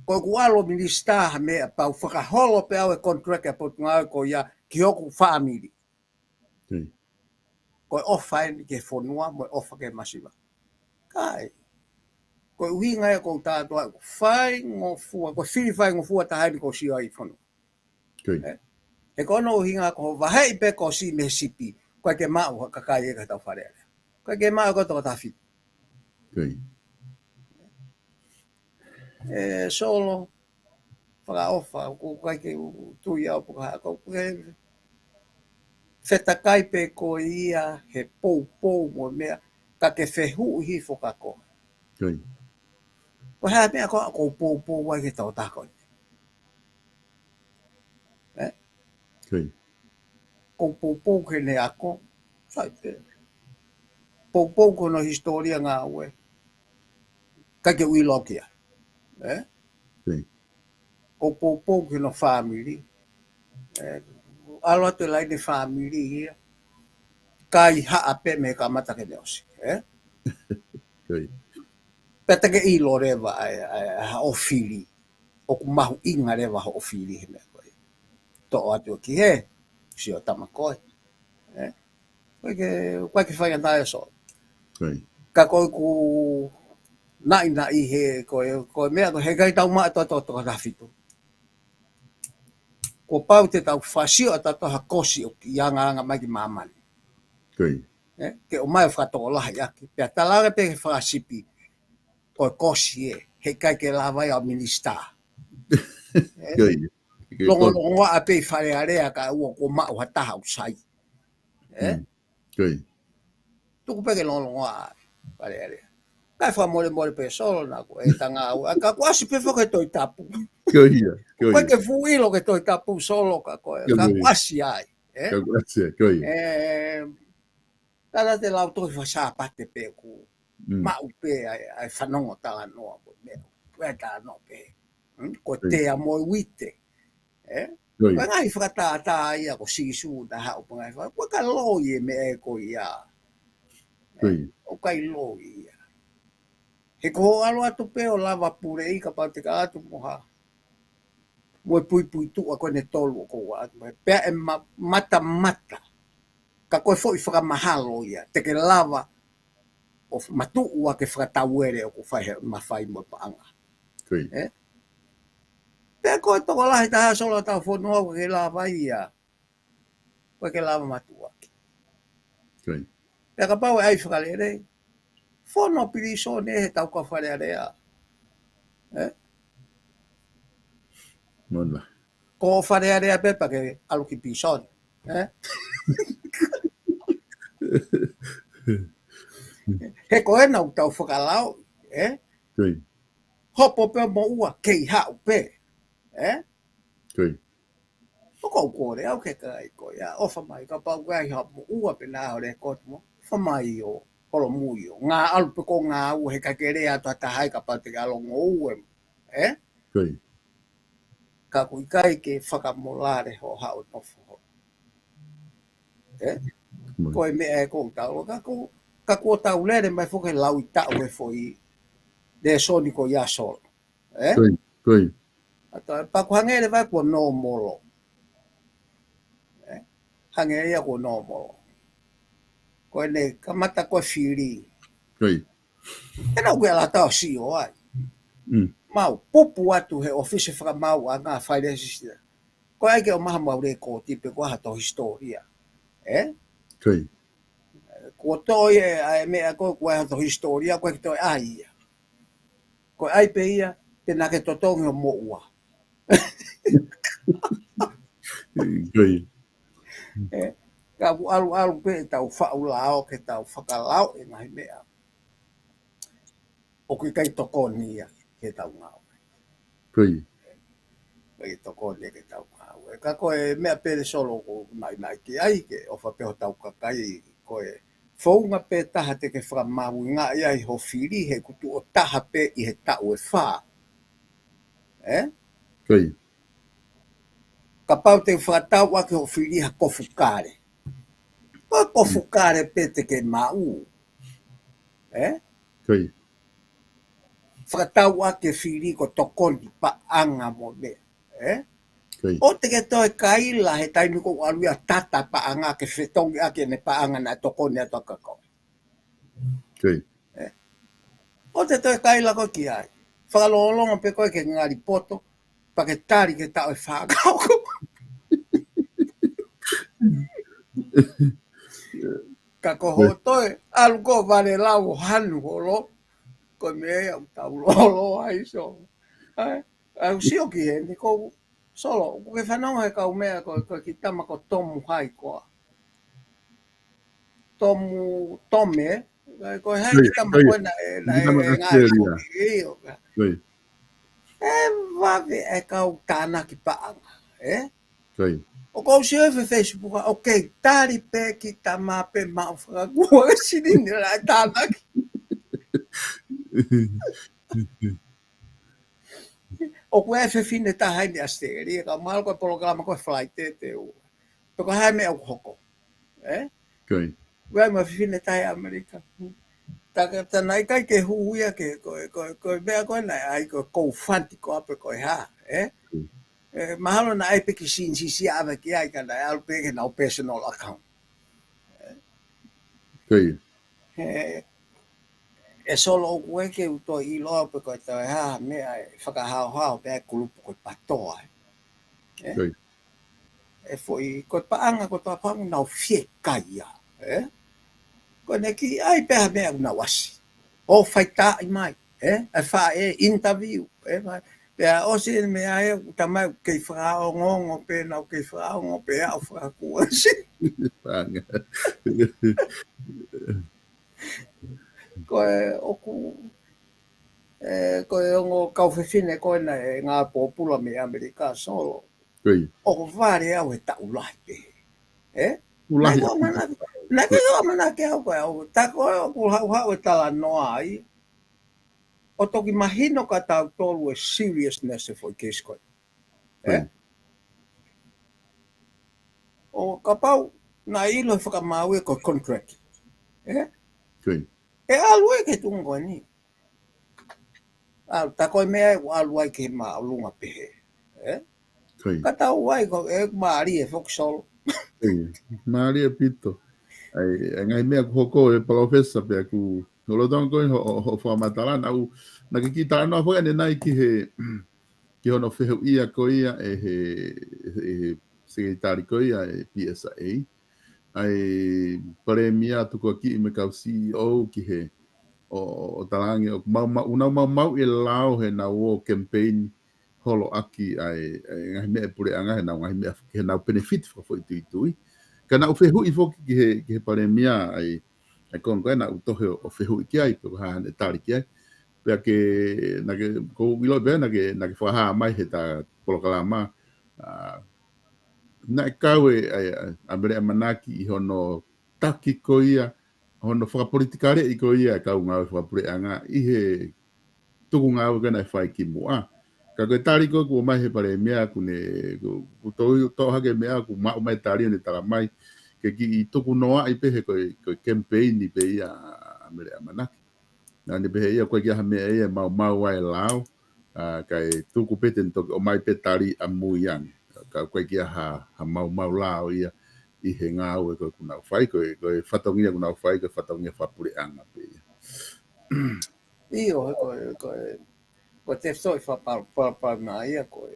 Ko ʻeku ʻalu ʻo minisitā ha meʻa pea u fakaholo pē au e contract ʻa e Potungāue ko ia ki hoku fāmili. Ko ia. Ko e ʻofa eni ki he fonua, mo e ʻofa ki he masiva. Kai. Ko e ʻuhinga ia ʻoku ou tala atu ai, faingofua, ko e fili faingofua taha eni ʻoku ou sio ai ʻi he fonua. He ko hono ʻuhinga ko hoʻo vaheʻi pē kosi mei he sipi, ʻoku ʻikai ke maʻu ha kakai ia ki hotau Fale Alea. ʻOku ʻikai ke maʻu ʻe koe toko taha fitu. ʻE Solo, fakaʻofa, ʻoku ʻikai ke u tui au pe ko e hā, ʻoku ke fetakai pē koe ia he poupou mo e meʻa, ka ke fehuʻi hifo kia koe. Ko e hā e meʻa ko ē ʻoku ou poupou ai ki he tokotaha ko eni? ʻE? ʻOku ou poupou ki heʻene ako, sai pē. Poupou ki hono hisitōlia ngāue, ʻikai ke u ʻilo ki ai. ʻE? ʻOku ou poupou ki hono fāmili. ʻE, ʻalu atu e laine fāmili ia. Kaihaʻa pē mei he kamata ki he ʻosi. ʻE? Pea te ke ʻilo leva ʻa e, ʻa e, ʻa e, hoʻo fili. ʻOku mahuʻinga leva hoʻo fili he meʻa ko ē. Toʻo atu ki hē, sio tama ko ē. ʻE? ʻOku ʻikai ke, ʻoku ʻikai ke faingataʻa ʻe Solo. Ka ko ʻeku naʻinaʻi he, ko e, ko e meʻa ko ē he ʻikai tau maʻu ʻe koe toko taha fitu. Kuo pau te tau fakasio ʻa tautolu ha kosi ʻoku ʻi angaanga mai ki māmani. ʻE? Ke ʻomai ʻo fakatokolahi ʻaki. Pea talaange pē ki he fakasipi, ko e kosi ē, he ʻikai ke lava ia ʻo minisitā. ʻE? Longolongoaʻa pē ʻi Fale Alea kae ʻoua kuo maʻu ha taha ʻoku sai. ʻE? Tuku pē ke longolongoaʻa ʻi Fale Alea. Kae fakamolemole pē Solo naʻa ko e tangata au. ʻA ka kuo ʻasi pē foki he Tohi Tapu. ʻOku ʻikai ke fuʻu ʻilo ki he Tohi Tapu Solo ka ko e. Ka kuo ʻasi ai. ʻE? ʻE, tala te lau tohi fakasāpate pē ʻoku maʻu pē ʻa e, ʻa e fanongo talanoa ko e meʻa. Ko e talanoa pē. Hmm? Ko e tea mo e uite. ʻE? Ko e ngaahi fakatātā ia ko Sīsū naʻe haʻu pē ngaahi faka-, ko e ka loi e meʻa ē ko ia. ʻOku ʻikai loi ia. He ko hoʻo ʻalu atu pē ʻo lava puleʻi kapau te ke ʻalu atu mo ha. Mo e puipuituʻa ko ʻene tolu ʻoku ou ʻalu atu mai. Pea ʻe ma-, matamata. Ka ko e foʻi fakamahalo ia. Te ke lava ʻo matuʻuaki e fakatauele ʻoku fai he mafai mo e paʻanga. ʻE? Pea ko e tokolahi taha Solo ʻetau fonua ʻoku ʻikai ke lava ia. ʻOku ʻikai ke lava matuʻuaki. Pea kapau ʻe ʻai fakalelei. Fono pilīsone he tau ka Fale Alea. ʻE? Ko Fale Alea pē pea ke ʻalu ki pilīsone. ʻE? He ko ena ʻoku tau fakalao. ʻE? Hopo pē mo ua, kei haʻu pē. ʻE? ʻOku ou kole au ke kai ko ia, ʻofa mai kapau ʻoku ʻi ai ha moʻua pe naʻa hole kotu mo, ʻofa mai ʻo holomui ʻo. Ngā ʻalu pe ko ngā ua he ʻikai ke lea atu ha taha ai kapau te ke ʻalu ʻo ngoue. ʻE? Ka ʻoku ʻikai ke fakamolale ho haʻo nofo ho. ʻE? Ko e meʻa ē ʻoku tau, ka ʻoku, ka ʻoku tau lele mai foki he lau ʻi taʻu e foʻi. Lēsoni ko ia Solo. ʻE? ʻA toe, pea ʻoku hangē leva kuo nōmolo. ʻE? Hangē ia kuo nōmolo. Ko ʻene kamata ko e fili. ʻE nau ke ala tau sio ai. Mau pupu atu he ʻofisi fakamaauʻanga failesi. Ko e ʻai ke ʻomai ha mau lekooti pe ko ha tohi hisitōlia. ʻE? Kuo toe ʻa e meʻa ko ē, ko e ha tohi hisitōlia, ko e ki toe ʻai ia. Ko e ʻai pē ia, te na ke totongi ʻo moʻua. ʻE, ka ʻoku ʻaluʻalu pē ʻetau faʻu lao ke tau fakalao e ngaahi meʻa. ʻOku ʻikai tokoni ia ke tau ngāue. ʻIkai tokoni ia ke tau ngāue. Ka ko e meʻa pē Solo ʻoku ou naʻinaʻi ki ai ke ʻofa pē hotau kakai ko e founga pē taha te ke fakamahuʻingaʻi ai ho fili he ʻoku tuʻo taha pē ʻi he taʻu ʻe fā. ʻE? Kapau te fakatau ʻaki ho fili ha kofu kale. Ko e kofu kale pē te ke maʻu. ʻE? Fakatau ʻaki e fili ko e tokoni paʻanga mo meʻa. ʻE? ʻOua te ke toe kaila he taimi ʻoku ʻalu ia ʻo tata paʻanga ke fetongi ʻaki ʻene paʻanga naʻe tokoni atu kia koe. ʻE? ʻOua te toe kaila koe ki ai. Fakalongolongo pē koe ke ngali poto, pea ke tali ke taʻu ʻe fā ka hoko. Ka ko hoʻo toe ʻalu ko ē ʻo vale lau ʻo hanu holo, ko e meʻa ia ʻoku tau lolo ai so. ʻAi, ʻoku ou sio ki heni ko Solo, ʻoku ke fanongo he kau meʻa ko, ko e kiʻi tama ko Tomu hai koā. Tomu, Tome, ko e hai kiʻi tama ko ē naʻe, naʻe ngāue ʻi ʻIo. ʻE vave e kau tānaki paʻanga, ē? ʻOku ou sio he Facebook, ʻoku kei tali pē kiʻi tama pē maʻu fakakū ʻa e silini naʻe tānaki. ʻOku ʻi ai e fefine taha ʻi ʻAositelēlia, ka mahalo ko e polokalama ko e flight te te u. Pe ko e hā e meʻa ʻoku hoko. Ē? ʻOku ʻi ai mo e fefine taha ʻi ʻAmelika. Tā ka, tā naʻe ʻikai ke hū ia ke, ko e, ko e, ko e meʻa ko ē naʻe ʻai ko e koufanti ko ē pe ko e hā, ē? Ē, mahalo naʻe ʻai pē kiʻi sīnisi ʻave ki ai ka naʻe ʻalu pē ki heʻenau personal account. He, ʻe Solo ʻoku ʻikai ke u toe ʻiloa pe ko e toe hā e meʻa ʻe fakahaohaoa pē ʻa e kulupu ko e PATOA, ē? ʻE foʻi, ko e paʻanga ko e tapa ʻoku nau fiekaia, ē? Ko ʻene kiʻi ʻai pē ha meʻa ʻoku nau ʻasi. ʻO faitāʻi mai, ē? ʻE fai e interview, ē? Pea ʻosi e meʻa ē, ʻoku tau mai kei fakaongoongo pē, nau kei fakaongo pē, ʻa ʻo fakakuasi. Paʻanga. Ko e ʻoku, ē, ko e ongo kau fefine ko ē naʻe ngāue pōpula mei ʻAmelika Solo. ʻOku vale au he taʻu lahi pē. Ē? Naʻe ko mana, naʻe ko mana ke au ko au. Tā ko ē ʻoku haʻuhaʻu e talanoa ai. ʻO toki mahino kia tautolu e seriousness e foʻi case ko ē. Ē? ʻO kapau naʻe ʻilo he fakamāu ia ko e contract. Ē? ʻE ʻalu ia ki he tuʻunga ko eni. ʻAlu, tā ko e meʻa ē ʻoku ʻalu ai ki he māʻolunga pehē. Ē? Ka tau ai ko e mālie foki Solo. Mālie ʻaupito. ʻAi, ʻa e ngaahi meʻa ʻoku hoko ē Palōfesa pea ʻoku, ʻoku lolotonga ko ē hoʻo, hoʻo fakamatala, naʻa ku, naʻa ke kiʻi talanoa foki ʻanenai ki he, ki hono fehuʻia ko ia ʻe he, ʻe he, ʻe he sekelitali ko ia ʻe he PSA. ʻA e Palēmia tukuakiʻi mo e kau CEO ki he, ʻo, ʻo, ʻo talaange ʻoku mau, mau, ʻoku nau maumauʻi e lao heʻenau ō campaign holo ʻaki ʻa e, ʻa e ngaahi meʻa ʻa e puleʻanga heʻenau ngaahi meʻa, heʻenau benefit fakafoʻituitui. Ka naʻa ku fehuʻi foki ki he, ki he Palēmia ʻa e, ʻa e konga ko ē naʻa ku tohi ʻo, ʻo fehuʻi ki ai, pe ko e hā haʻane tali ki ai. Pea ke, naʻa ke, ʻoku ou ʻilo pē naʻa ke, naʻa ke fakahā mai he ta polokalama, ʻa, naʻe kau e, ʻa e, ʻa e, ʻa Mele ʻAmanaki ʻi hono taki ko ia, hono fakapolitikaleʻi ko ia e kau ngāue fakapuleʻanga ʻi he tuku ngāue ko ē naʻe fai kimuʻa. Ka ko e tali ko ē kuo ʻomai he Palēmia ʻoku ne, ʻoku, ʻoku tau, tau hake meʻa ʻoku maʻu mai e tali ʻo ne tala mai ke kiʻi tukunoaʻi pē he ko e, ko e campaign pē ia ʻa, ʻa Mele ʻAmanaki. Naʻa ne pehē ia ʻoku ʻikai ke ʻi ai ha meʻa ia ʻe maumau ai e lao, ʻa, kae tuku pē te ne toki ʻomai pē tali ʻamui ange. Ka ʻoku ʻikai ke ʻi ai ha, ha maumau lao ia ʻi he ngāue ko ē ʻoku nau fai, ko e, ko e fatongia ʻoku nau fai, ko e fatongia fakapuleʻanga pē ia. ʻIo, he ko e, ko e, ko e tefitoʻi fakapalopalema ia ko ē.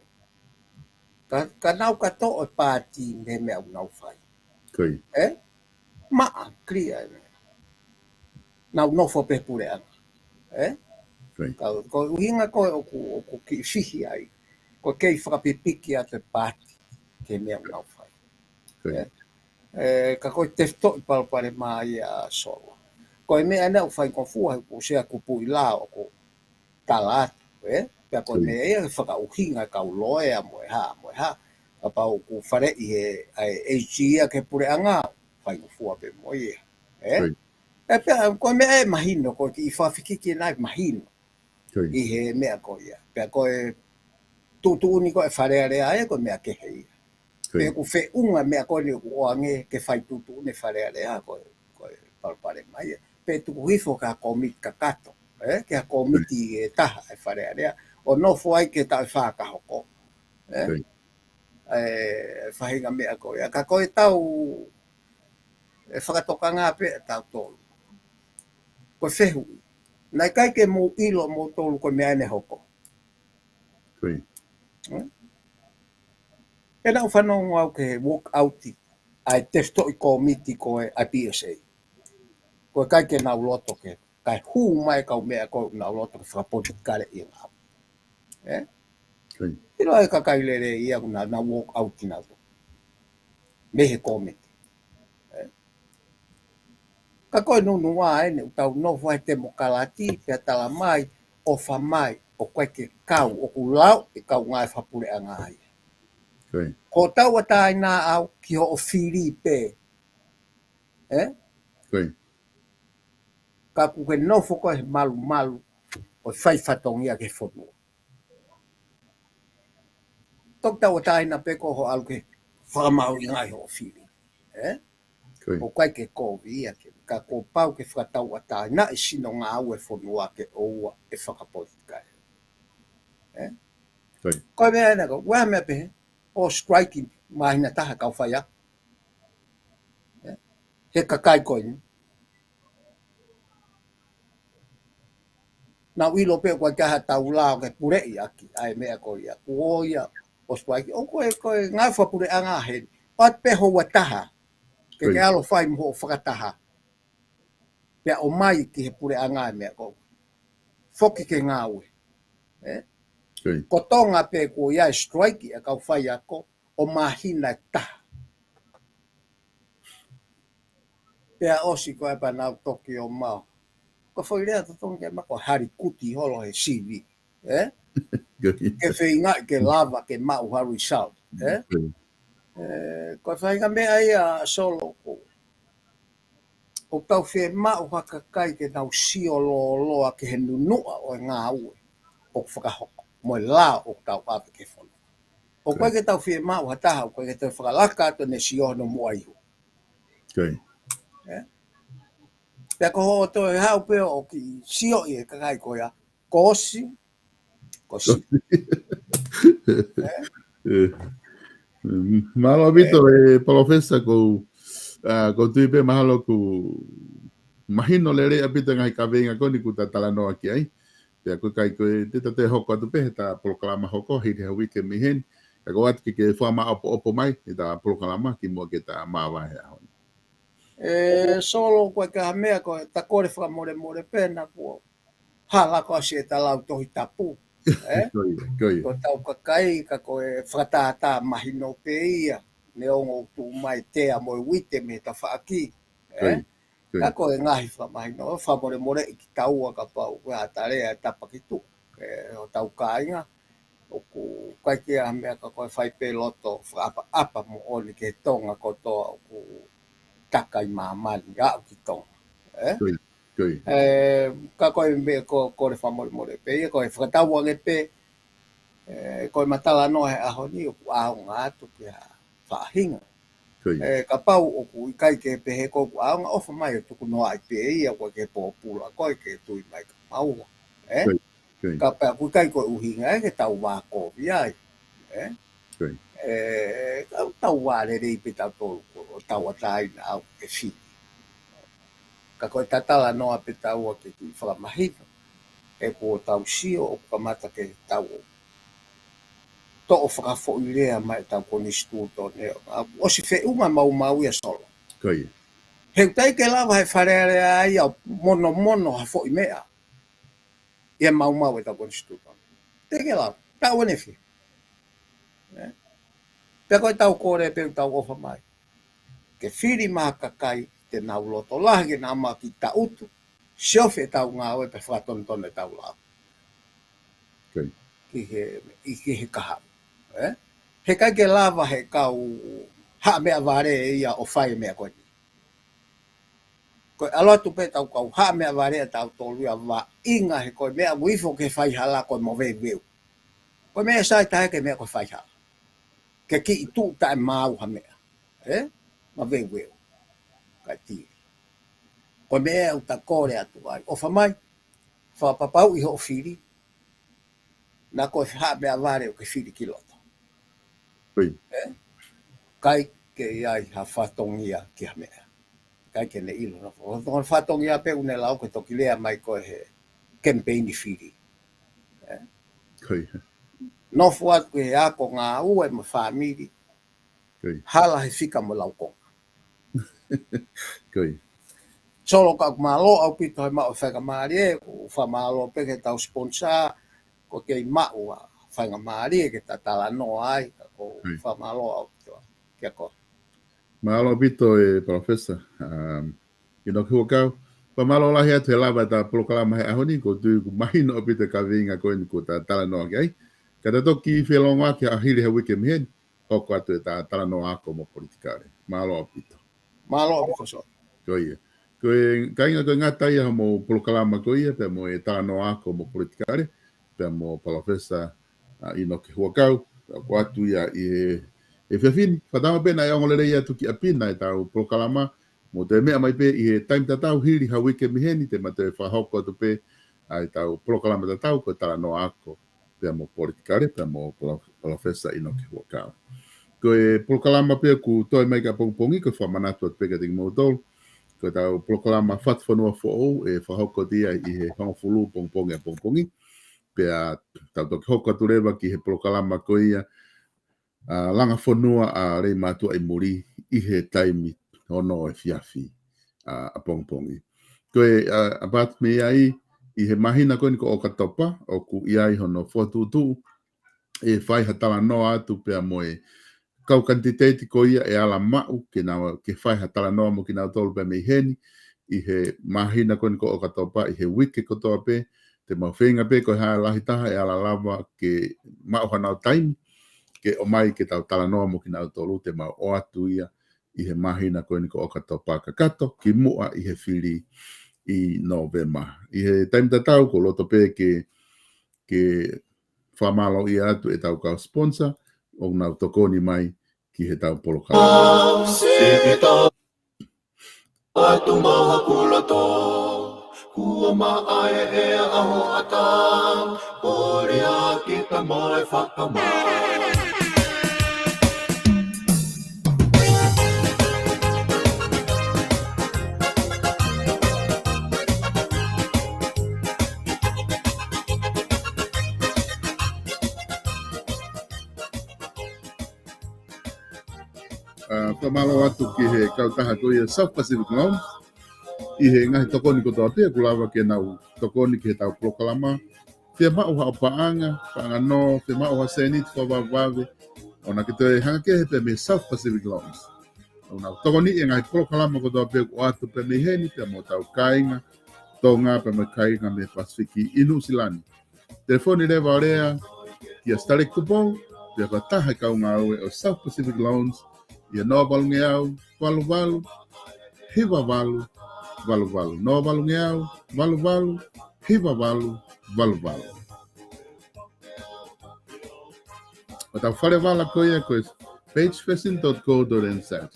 Ka, ka nau ka toʻo e paati mei he meʻa ʻoku nau fai. Ē? Maʻa, clear e meʻa. Nau nofo pē he puleʻanga. Ē? Ka, ko e ʻuhinga ko ē ʻoku, ʻoku kiʻi fihi ai. Ko e kei fakapipiki atu e paati ki he meʻa ʻoku nau fai. Ē? Ē, ka ko e tefitoʻi palopalema ia Solo. Ko e meʻa naʻe ʻoku faingofua he kuo ʻosi ʻa e kupuʻi lao ʻoku tala atu, ē? Pea ko e meʻa ia ke fakaʻuhinga e kau loea mo e hā, mo e hā. Kapau ʻoku faleʻi he, ʻa e AG ia ki he puleʻanga, faingofua pē mo ia, ē? Ē, pea ko e meʻa ē mahino, ko e kiʻi fakafikiki naʻe mahino ʻi he meʻa ko ia. Pea ko e tuʻutuʻuni ko ē Fale Alea ē, ko e meʻa kehe ia. Pe ʻoku feʻunga meʻa ko eni ʻoku ʻoange ke fai tuʻutuʻuni Fale Alea ko e, ko e palopalema ia. Pe tuku hifo ki ha kōmiti kakato, ē? Ki ha kōmiti ʻe taha ʻa e Fale Alea. ʻO nofo ai ki he taʻu ʻe fā ka hoko. Ē? ʻE faʻahinga meʻa ko ia. Ka ko e tau, ʻe fakatokanga pē ʻa tautolu. Ko e fehuʻi. Naʻe ʻikai ke mou ʻilo moutolu ko e meʻa ʻe hoko. Ko ia. He naʻa ku fanongo au ki he walk out ʻa e tefitoʻi kōmiti ko ē ʻa e P S A. Ko e ʻikai ke nau loto ke, kae hū mai kau meʻa ko ē nau loto ke fakapolitikale ʻi he ngāue. Ē? Ko ia. ʻIlo e kakai lelei ia ʻoku na, na walk out nautolu mei he kōmiti. Ē? Ka ko e nunuʻa eni ʻoku tau nofo ai he temokalati, pea tala mai, ʻofa mai, ʻoku ʻikai ke kau, ʻoku lau e kau ngāue fakapuleʻanga ia. Ko ia. Ko e tauʻatāina au ki hoʻo fili pē. Ē? Ko ia. Ka ʻoku ke nofo koe he malumalu ʻo fai fatongia ki he fonua. Toki tauʻatāina pē ko hoʻo ʻalu ke fakamahuʻingaʻi hoʻo fili. Ē? Ko ia. ʻOku ʻikai ke kovi ia ke, ka kuo pau ke fakatauʻatāinaʻi sino ngāue fonua ke ʻoua ʻe fakapolitikale. Ē? Ko ia. Ko e meʻa ena ko, ʻoua meʻa pehē, ʻo strike māhina taha kau faiako. Ē? He kakai ko eni. Nau ʻilo pē ʻoku ʻikai ke ʻi ai ha taulao ke puleʻi ʻaki ʻa e meʻa ko ia. Kuo ia ʻo strike. ʻO ko e, ko e ngāue fakapuleʻanga heni. ʻOatu pē houa taha. Ke, ko ia, ke ʻalu ʻo fai mo hoʻo fakataha. Pea ʻomai ki he puleʻanga e meʻa ko ē. Foki ke ngāue. Ē? Ko ia. Ko Tonga pē kuo ʻi ai e strike ʻa e kau faiako ʻo māhina ʻe taha. Pea ʻosi ko ē pea nau toki ō mai. Ko e foʻi lea ʻa Tonga ke maʻu ko e hali kuti holo he sivi. Ē? Ko ia. Ke feingaʻi ke lava ke maʻu ha result. Ē? Ko ia. Ē, ko e faʻahinga meʻa ia Solo ko ē ʻoku tau fiemaʻu ha kakai ke nau sio lōloa ki he nunuʻa ʻo e ngāue ʻoku fakahoko mo e lao ʻoku tau ʻave ki he fonua. ʻOku ʻikai ke tau fiemaʻu ha taha ʻoku ʻikai ke tau fakalaka atu ʻene sio hono muʻa ihu. Ko ia. Ē? Pea ko hoʻo toe haʻu pē ʻo kiʻi sio ʻi he kakai ko ia, ko ʻosi, ko ʻosi. Ē? Ē. Mm, mālō ʻaupito ē, Palōfesa, ko, ʻa, ʻoku ou tui pē mahalo ʻoku mahino lelei ʻaupito e ngaahi kaveinga ko eni ʻoku ta talanoa ki ai. Pea ko e ʻikai ko e, te ta toe hoko atu pē he ta polokalama hoko, hili ha uike mei heni. Ka ʻoku ou ʻoatu ke ke fakamaʻopoʻopo mai ʻeta polokalama kimuʻa ke ta māvae he ʻaho ni. Ē, Solo, ko e ka meʻa ko ē, ta kole fakamolemole pē naʻa kuo hala ko ē ʻa siʻeta lau Tohi Tapu. Ē? Ko ia, ko ia. Ko ʻetau kakai, ka ko e fakatātā mahino pē ia. Neongo ʻoku tuʻu mai e tea mo e uite mei he tafaʻaki. Ē? Ko ia, ko ia. Ka ko e ngaahi fakamahino, fakamolemoleʻi kitaua kapau ko e ʻata lea e tapa ki tuʻa. Ē, hotau kāinga, ʻoku ʻikai ke ʻi ai ha meʻa ka ko e fai pē loto fakaʻapaʻapa moʻoni ki he Tonga kotoa ʻoku taka ʻi māmani, aʻu ki Tonga. Ē? Ko ia, ko ia. Ē, ka ko e meʻa ko, kole fakamolemole pē ia, ko e fakatauange pē, ē, ko e matalanoa he ʻaho ni ʻoku ʻaonga atu ki ha faʻahinga. Ko ia. Ē, kapau ʻoku ʻikai ke pehē ko ʻoku ʻaonga, ʻofa mai ʻo tukunoaʻi pē ia, ko e ke pōpula, ko e ke tui mai ka maua. Ē? Ko ia. Ko ia. Ka pea ʻoku ʻikai ko e ʻuhinga ē ke tau vākovi ai. Ē? Ko ia. Ē, ka tau vā lelei pē tautolu ko e tauʻatāina au ke fili. Ka ko e tatalanoa pē taua ke kiʻi fakamahino. He kuo tau sio ʻoku kamata ke tau toʻo fakafoʻilea mai ʻetau konisitūtone. ʻA, ʻosi feʻunga maumau ia Solo. Ko ia. He ʻoku teʻeki ke lava he Fale Alea ia ʻo monomono ha foʻi meʻa. ʻI he maumau ʻetau konisitūtone. Teʻeki ke lava. Taʻu ʻeni fē. Ē? Pea ko ʻetau kole pē ʻoku tau ʻofa mai. Ke fili mai ha kakai te nau loto lahi ke nau maʻu ki taʻutu, siofi ʻetau ngāue pea fakatonutonu ʻetau lao. Ko ia. Ki he, ʻi, ki he kahaʻu. Ē? He ʻikai ke lava he kau haʻa meʻavale ia ʻo fai e meʻa ko eni. Ko e ʻalu atu pē ʻetau kau haʻa meʻavale ʻa tautolu ia vaʻinga he ko e meʻa ʻoku ifo ki he faihala ko e maveuveu. Ko e meʻa sai taha ki he meʻa ko e faihala. Ke kiʻi tuʻu taʻemaau ha meʻa. Ē? Maveuveu. Kae tili. Ko e meʻa ʻoku ta kole atu ai. ʻOfa mai. Fakapapauʻi hoʻo fili. Naʻa ko e haʻa meʻavale ʻoku ke fili ki loto. Ko ia. Ē? ʻIkai ke ʻi ai ha fatongia ki ha meʻa. ʻIkai ke ne ʻilo na. Ko e fatongia pē ʻoku ne lau ke toki lea mai ko e he kemipeini fili. Ko ia. Nofo atu he ako ngāue mo e fāmili. Ko ia. Hala he fika mo laukonga. Ko ia. Solo, ka ʻoku mālō ʻaupito he maʻu e faingamālie, ʻoku fakamālō pē ki heʻetau sponsor, ʻoku kei maʻu ʻa e faingamālie ke ta talanoa ai, ka ʻoku Ko ia. fakamālō ʻaupito kia koe. Mālō ʻaupito e Palōfesa, um, ʻInoke Huʻakau. Fakamālō lahi atu he lava ʻetau polokalama he ʻaho ni, ʻoku ou tui ʻoku mahino ʻaupito e kaveinga ko eni ʻoku ta talanoa ki ai. Ka ta toki felōngoaki ʻa hili he uike mei heni, hoko atu ʻetau talanoa ako mo politikale. Mālō ʻaupito. Mālō ʻaupito, Solo. Ko ia. Ko e kāinga, ko e ngata ia hoʻomou polokalama ko ia, pea mo e talanoa ako mo politikale, pea mo Palōfesa, ʻa, ʻInoke Huʻakau, ʻoku ʻoatu ia ʻi he, he efiafi ni. Fakatauange pē naʻe ongo lelei atu ki ʻapi na ʻetau polokalama, mou toe meʻa mai pē ʻi he taimi tatau hili ha uike mei heni, te ma toe fakahoko atu pē ʻa ʻetau polokalama tatau ko e talanoa ako pea mo politikale, pea mo Palo-, Palōfesa ʻInoke Huʻakau. Ko e polokalama pē ʻoku toe mai ki ʻapongipongi, ko e fakamanatu atu pē kiate kimoutolu, ko ʻetau polokalama Fatufonua Foʻou ʻe fakahoko atu ia ʻi he hongofulu pongipongi ʻapongipongi. Pea tau toki hoko atu leva ki he polokalama ko ia, ʻa, Langa Fonua ʻa Leimātuʻa ʻi Muli ʻi he taimi ono efiafi, ʻa, ʻapongipongi. Ko e, ʻa, ʻapatu mei ai, ʻi he māhina ko eni ko ʻOkatopa, ʻoku ʻi ai hono fokotuʻutuʻu ʻe fai ha talanoa atu pea mo e kau kanititeiti ko ia ʻe ala maʻu ke nau, ke fai ha talanoa mo kinautolu pea mei heni, ʻi he māhina ko eni ko ʻOkatopa, ʻi he uike kotoa pē, te mau feinga pē ko e hā e lahi taha ʻe ala lava ke maʻu hanau taimi ke ʻomai ke tau talanoa mo kinautolu, te mau ʻoatu ia ʻi he māhina ko eni ko ʻOkatopa kakato, kimuʻa ʻi he fili ʻi Nōvema. ʻI he taimi tatau, ʻoku ou loto pē ke, ke fakamālōʻia atu ʻetau kau sponsor, ʻoku nau tokoni mai ki heʻetau polokalama. Atu mau haku loto, kuo maʻa e ʻea ʻa hoʻatā, puli ā kita mo e fakamā. ʻA, fakamālō atu ki he kautaha ko ia South Pacific Loans, ʻi he ngaahi tokoni kotoa pē ʻoku lava ke nau tokoni ki heʻetau polokalama. Fiemaʻu haʻo paʻanga, paʻanga nō, fiemaʻu ha sēniti fakavavevave, ʻoua naʻá ke toe hanga kehe pē mei South Pacific Loans. ʻOku nau tokoniʻi e ngaahi polokalama kotoa pē ʻoku ʻoatu pē mei heni, pea mo hotau kāinga Tonga, pea mo e kāinga mei Pasifiki ʻi Nuʻusila ni. Telefoni leva ʻo lea kia Starlink Tupou, pea ko e taha e kau ngāue ʻo South Pacific Loans, ʻi he noa valungeau, valu valu, hiva valu, valu valu. Noa valungeau, valu valu, hiva valu, valu valu. ʻO tau fale vala ko ia ko e page fashion dot co dot N Z.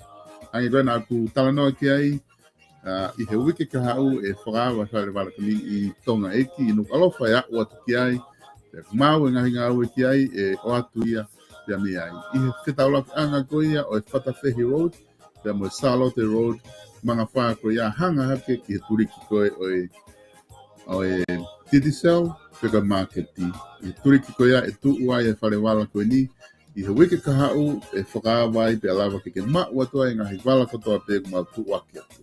Hangē ko ia naʻá ku talanoa ki ai, ʻa, ʻi he uike kahaʻu ʻe fakaava e fale vala ko eni ʻi Tongaʻeiki, ʻi Nukuʻalofa ʻe aʻu atu ki ai, ʻe maʻu e ngaahi ngāue ki ai, ʻe ʻoatu ia pea mei ai. ʻI he fetaulakiʻanga ko ia ʻo e Fatafehi Road, pea mo e Sālote Road, mangafā ko ia hanga hake ki he tuliki ko ē ʻo e, ʻo e Digicel, pe ko e māketi. ʻI he tuliki ko ia ʻe tuʻu ai e fale vala ko eni, ʻi he uike kahaʻu ʻe fakaava ai pea lava ke ke maʻu atu ai e ngaahi vala kotoa pē ʻoku mau tuʻuaki atu.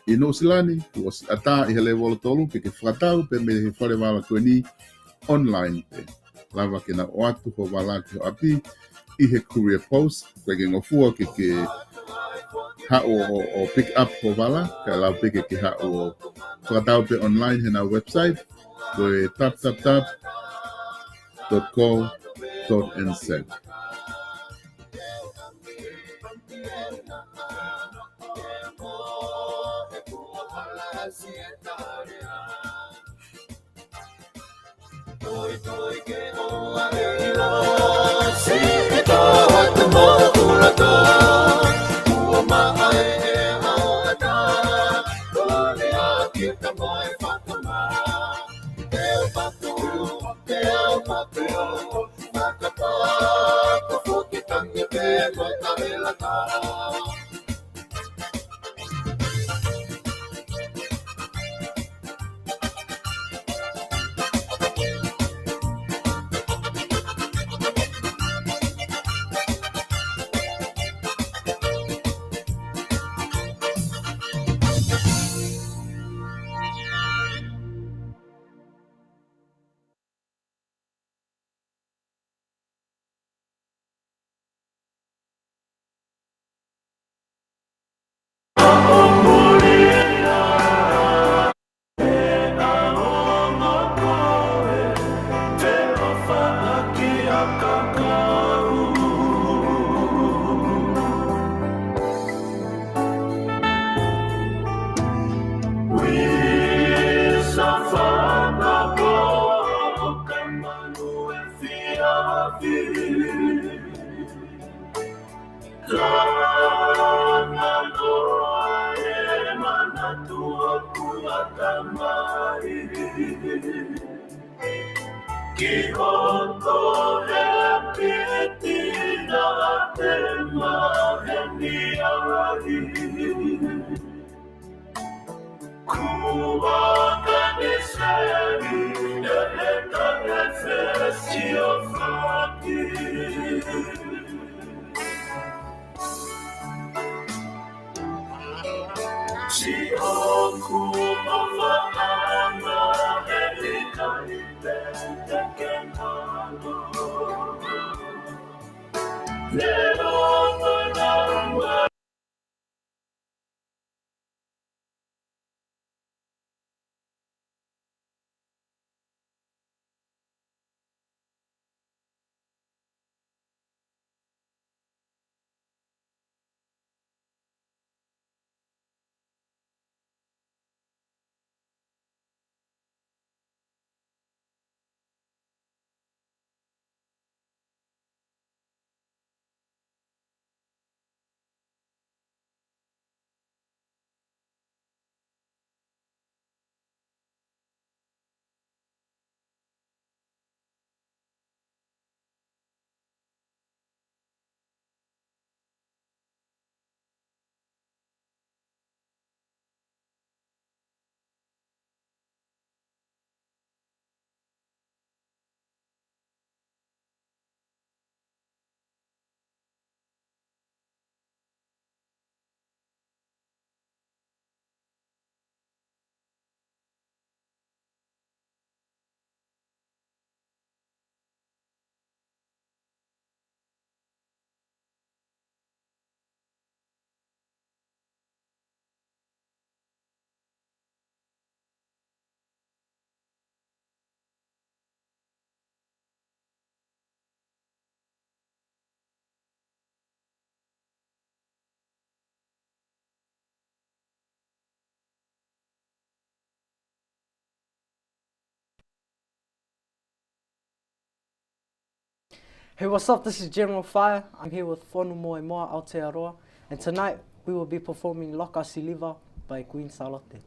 ʻI Nuʻusila ni, kuo ʻosi ʻatā ʻi he lēvolo tolu ke ke fakatau pē mei he fale vala ko eni online pē. Lava ke nau ʻoatu ho vala ki ho ʻapi ʻi he courier post, ʻikai ke ngofua ke ke haʻu ʻo, ʻo pick up ho vala, kae lava pē ke ke haʻu ʻo fakatau pē online heʻenau website, ko e tap tap tap dot co dot N Z. Ki hoto e piti na te maheni ai. Kua ka ni seli e leta e fesiofaki. Siʻoku ʻofaʻanga he ʻikai pehē ke ngalo. Lelo manawa. Hey, what's up? This is General Fire. I'm here with Fonu Moemoa Aotearoa, and tonight we will be performing Loka Siliva by Queen Sālote.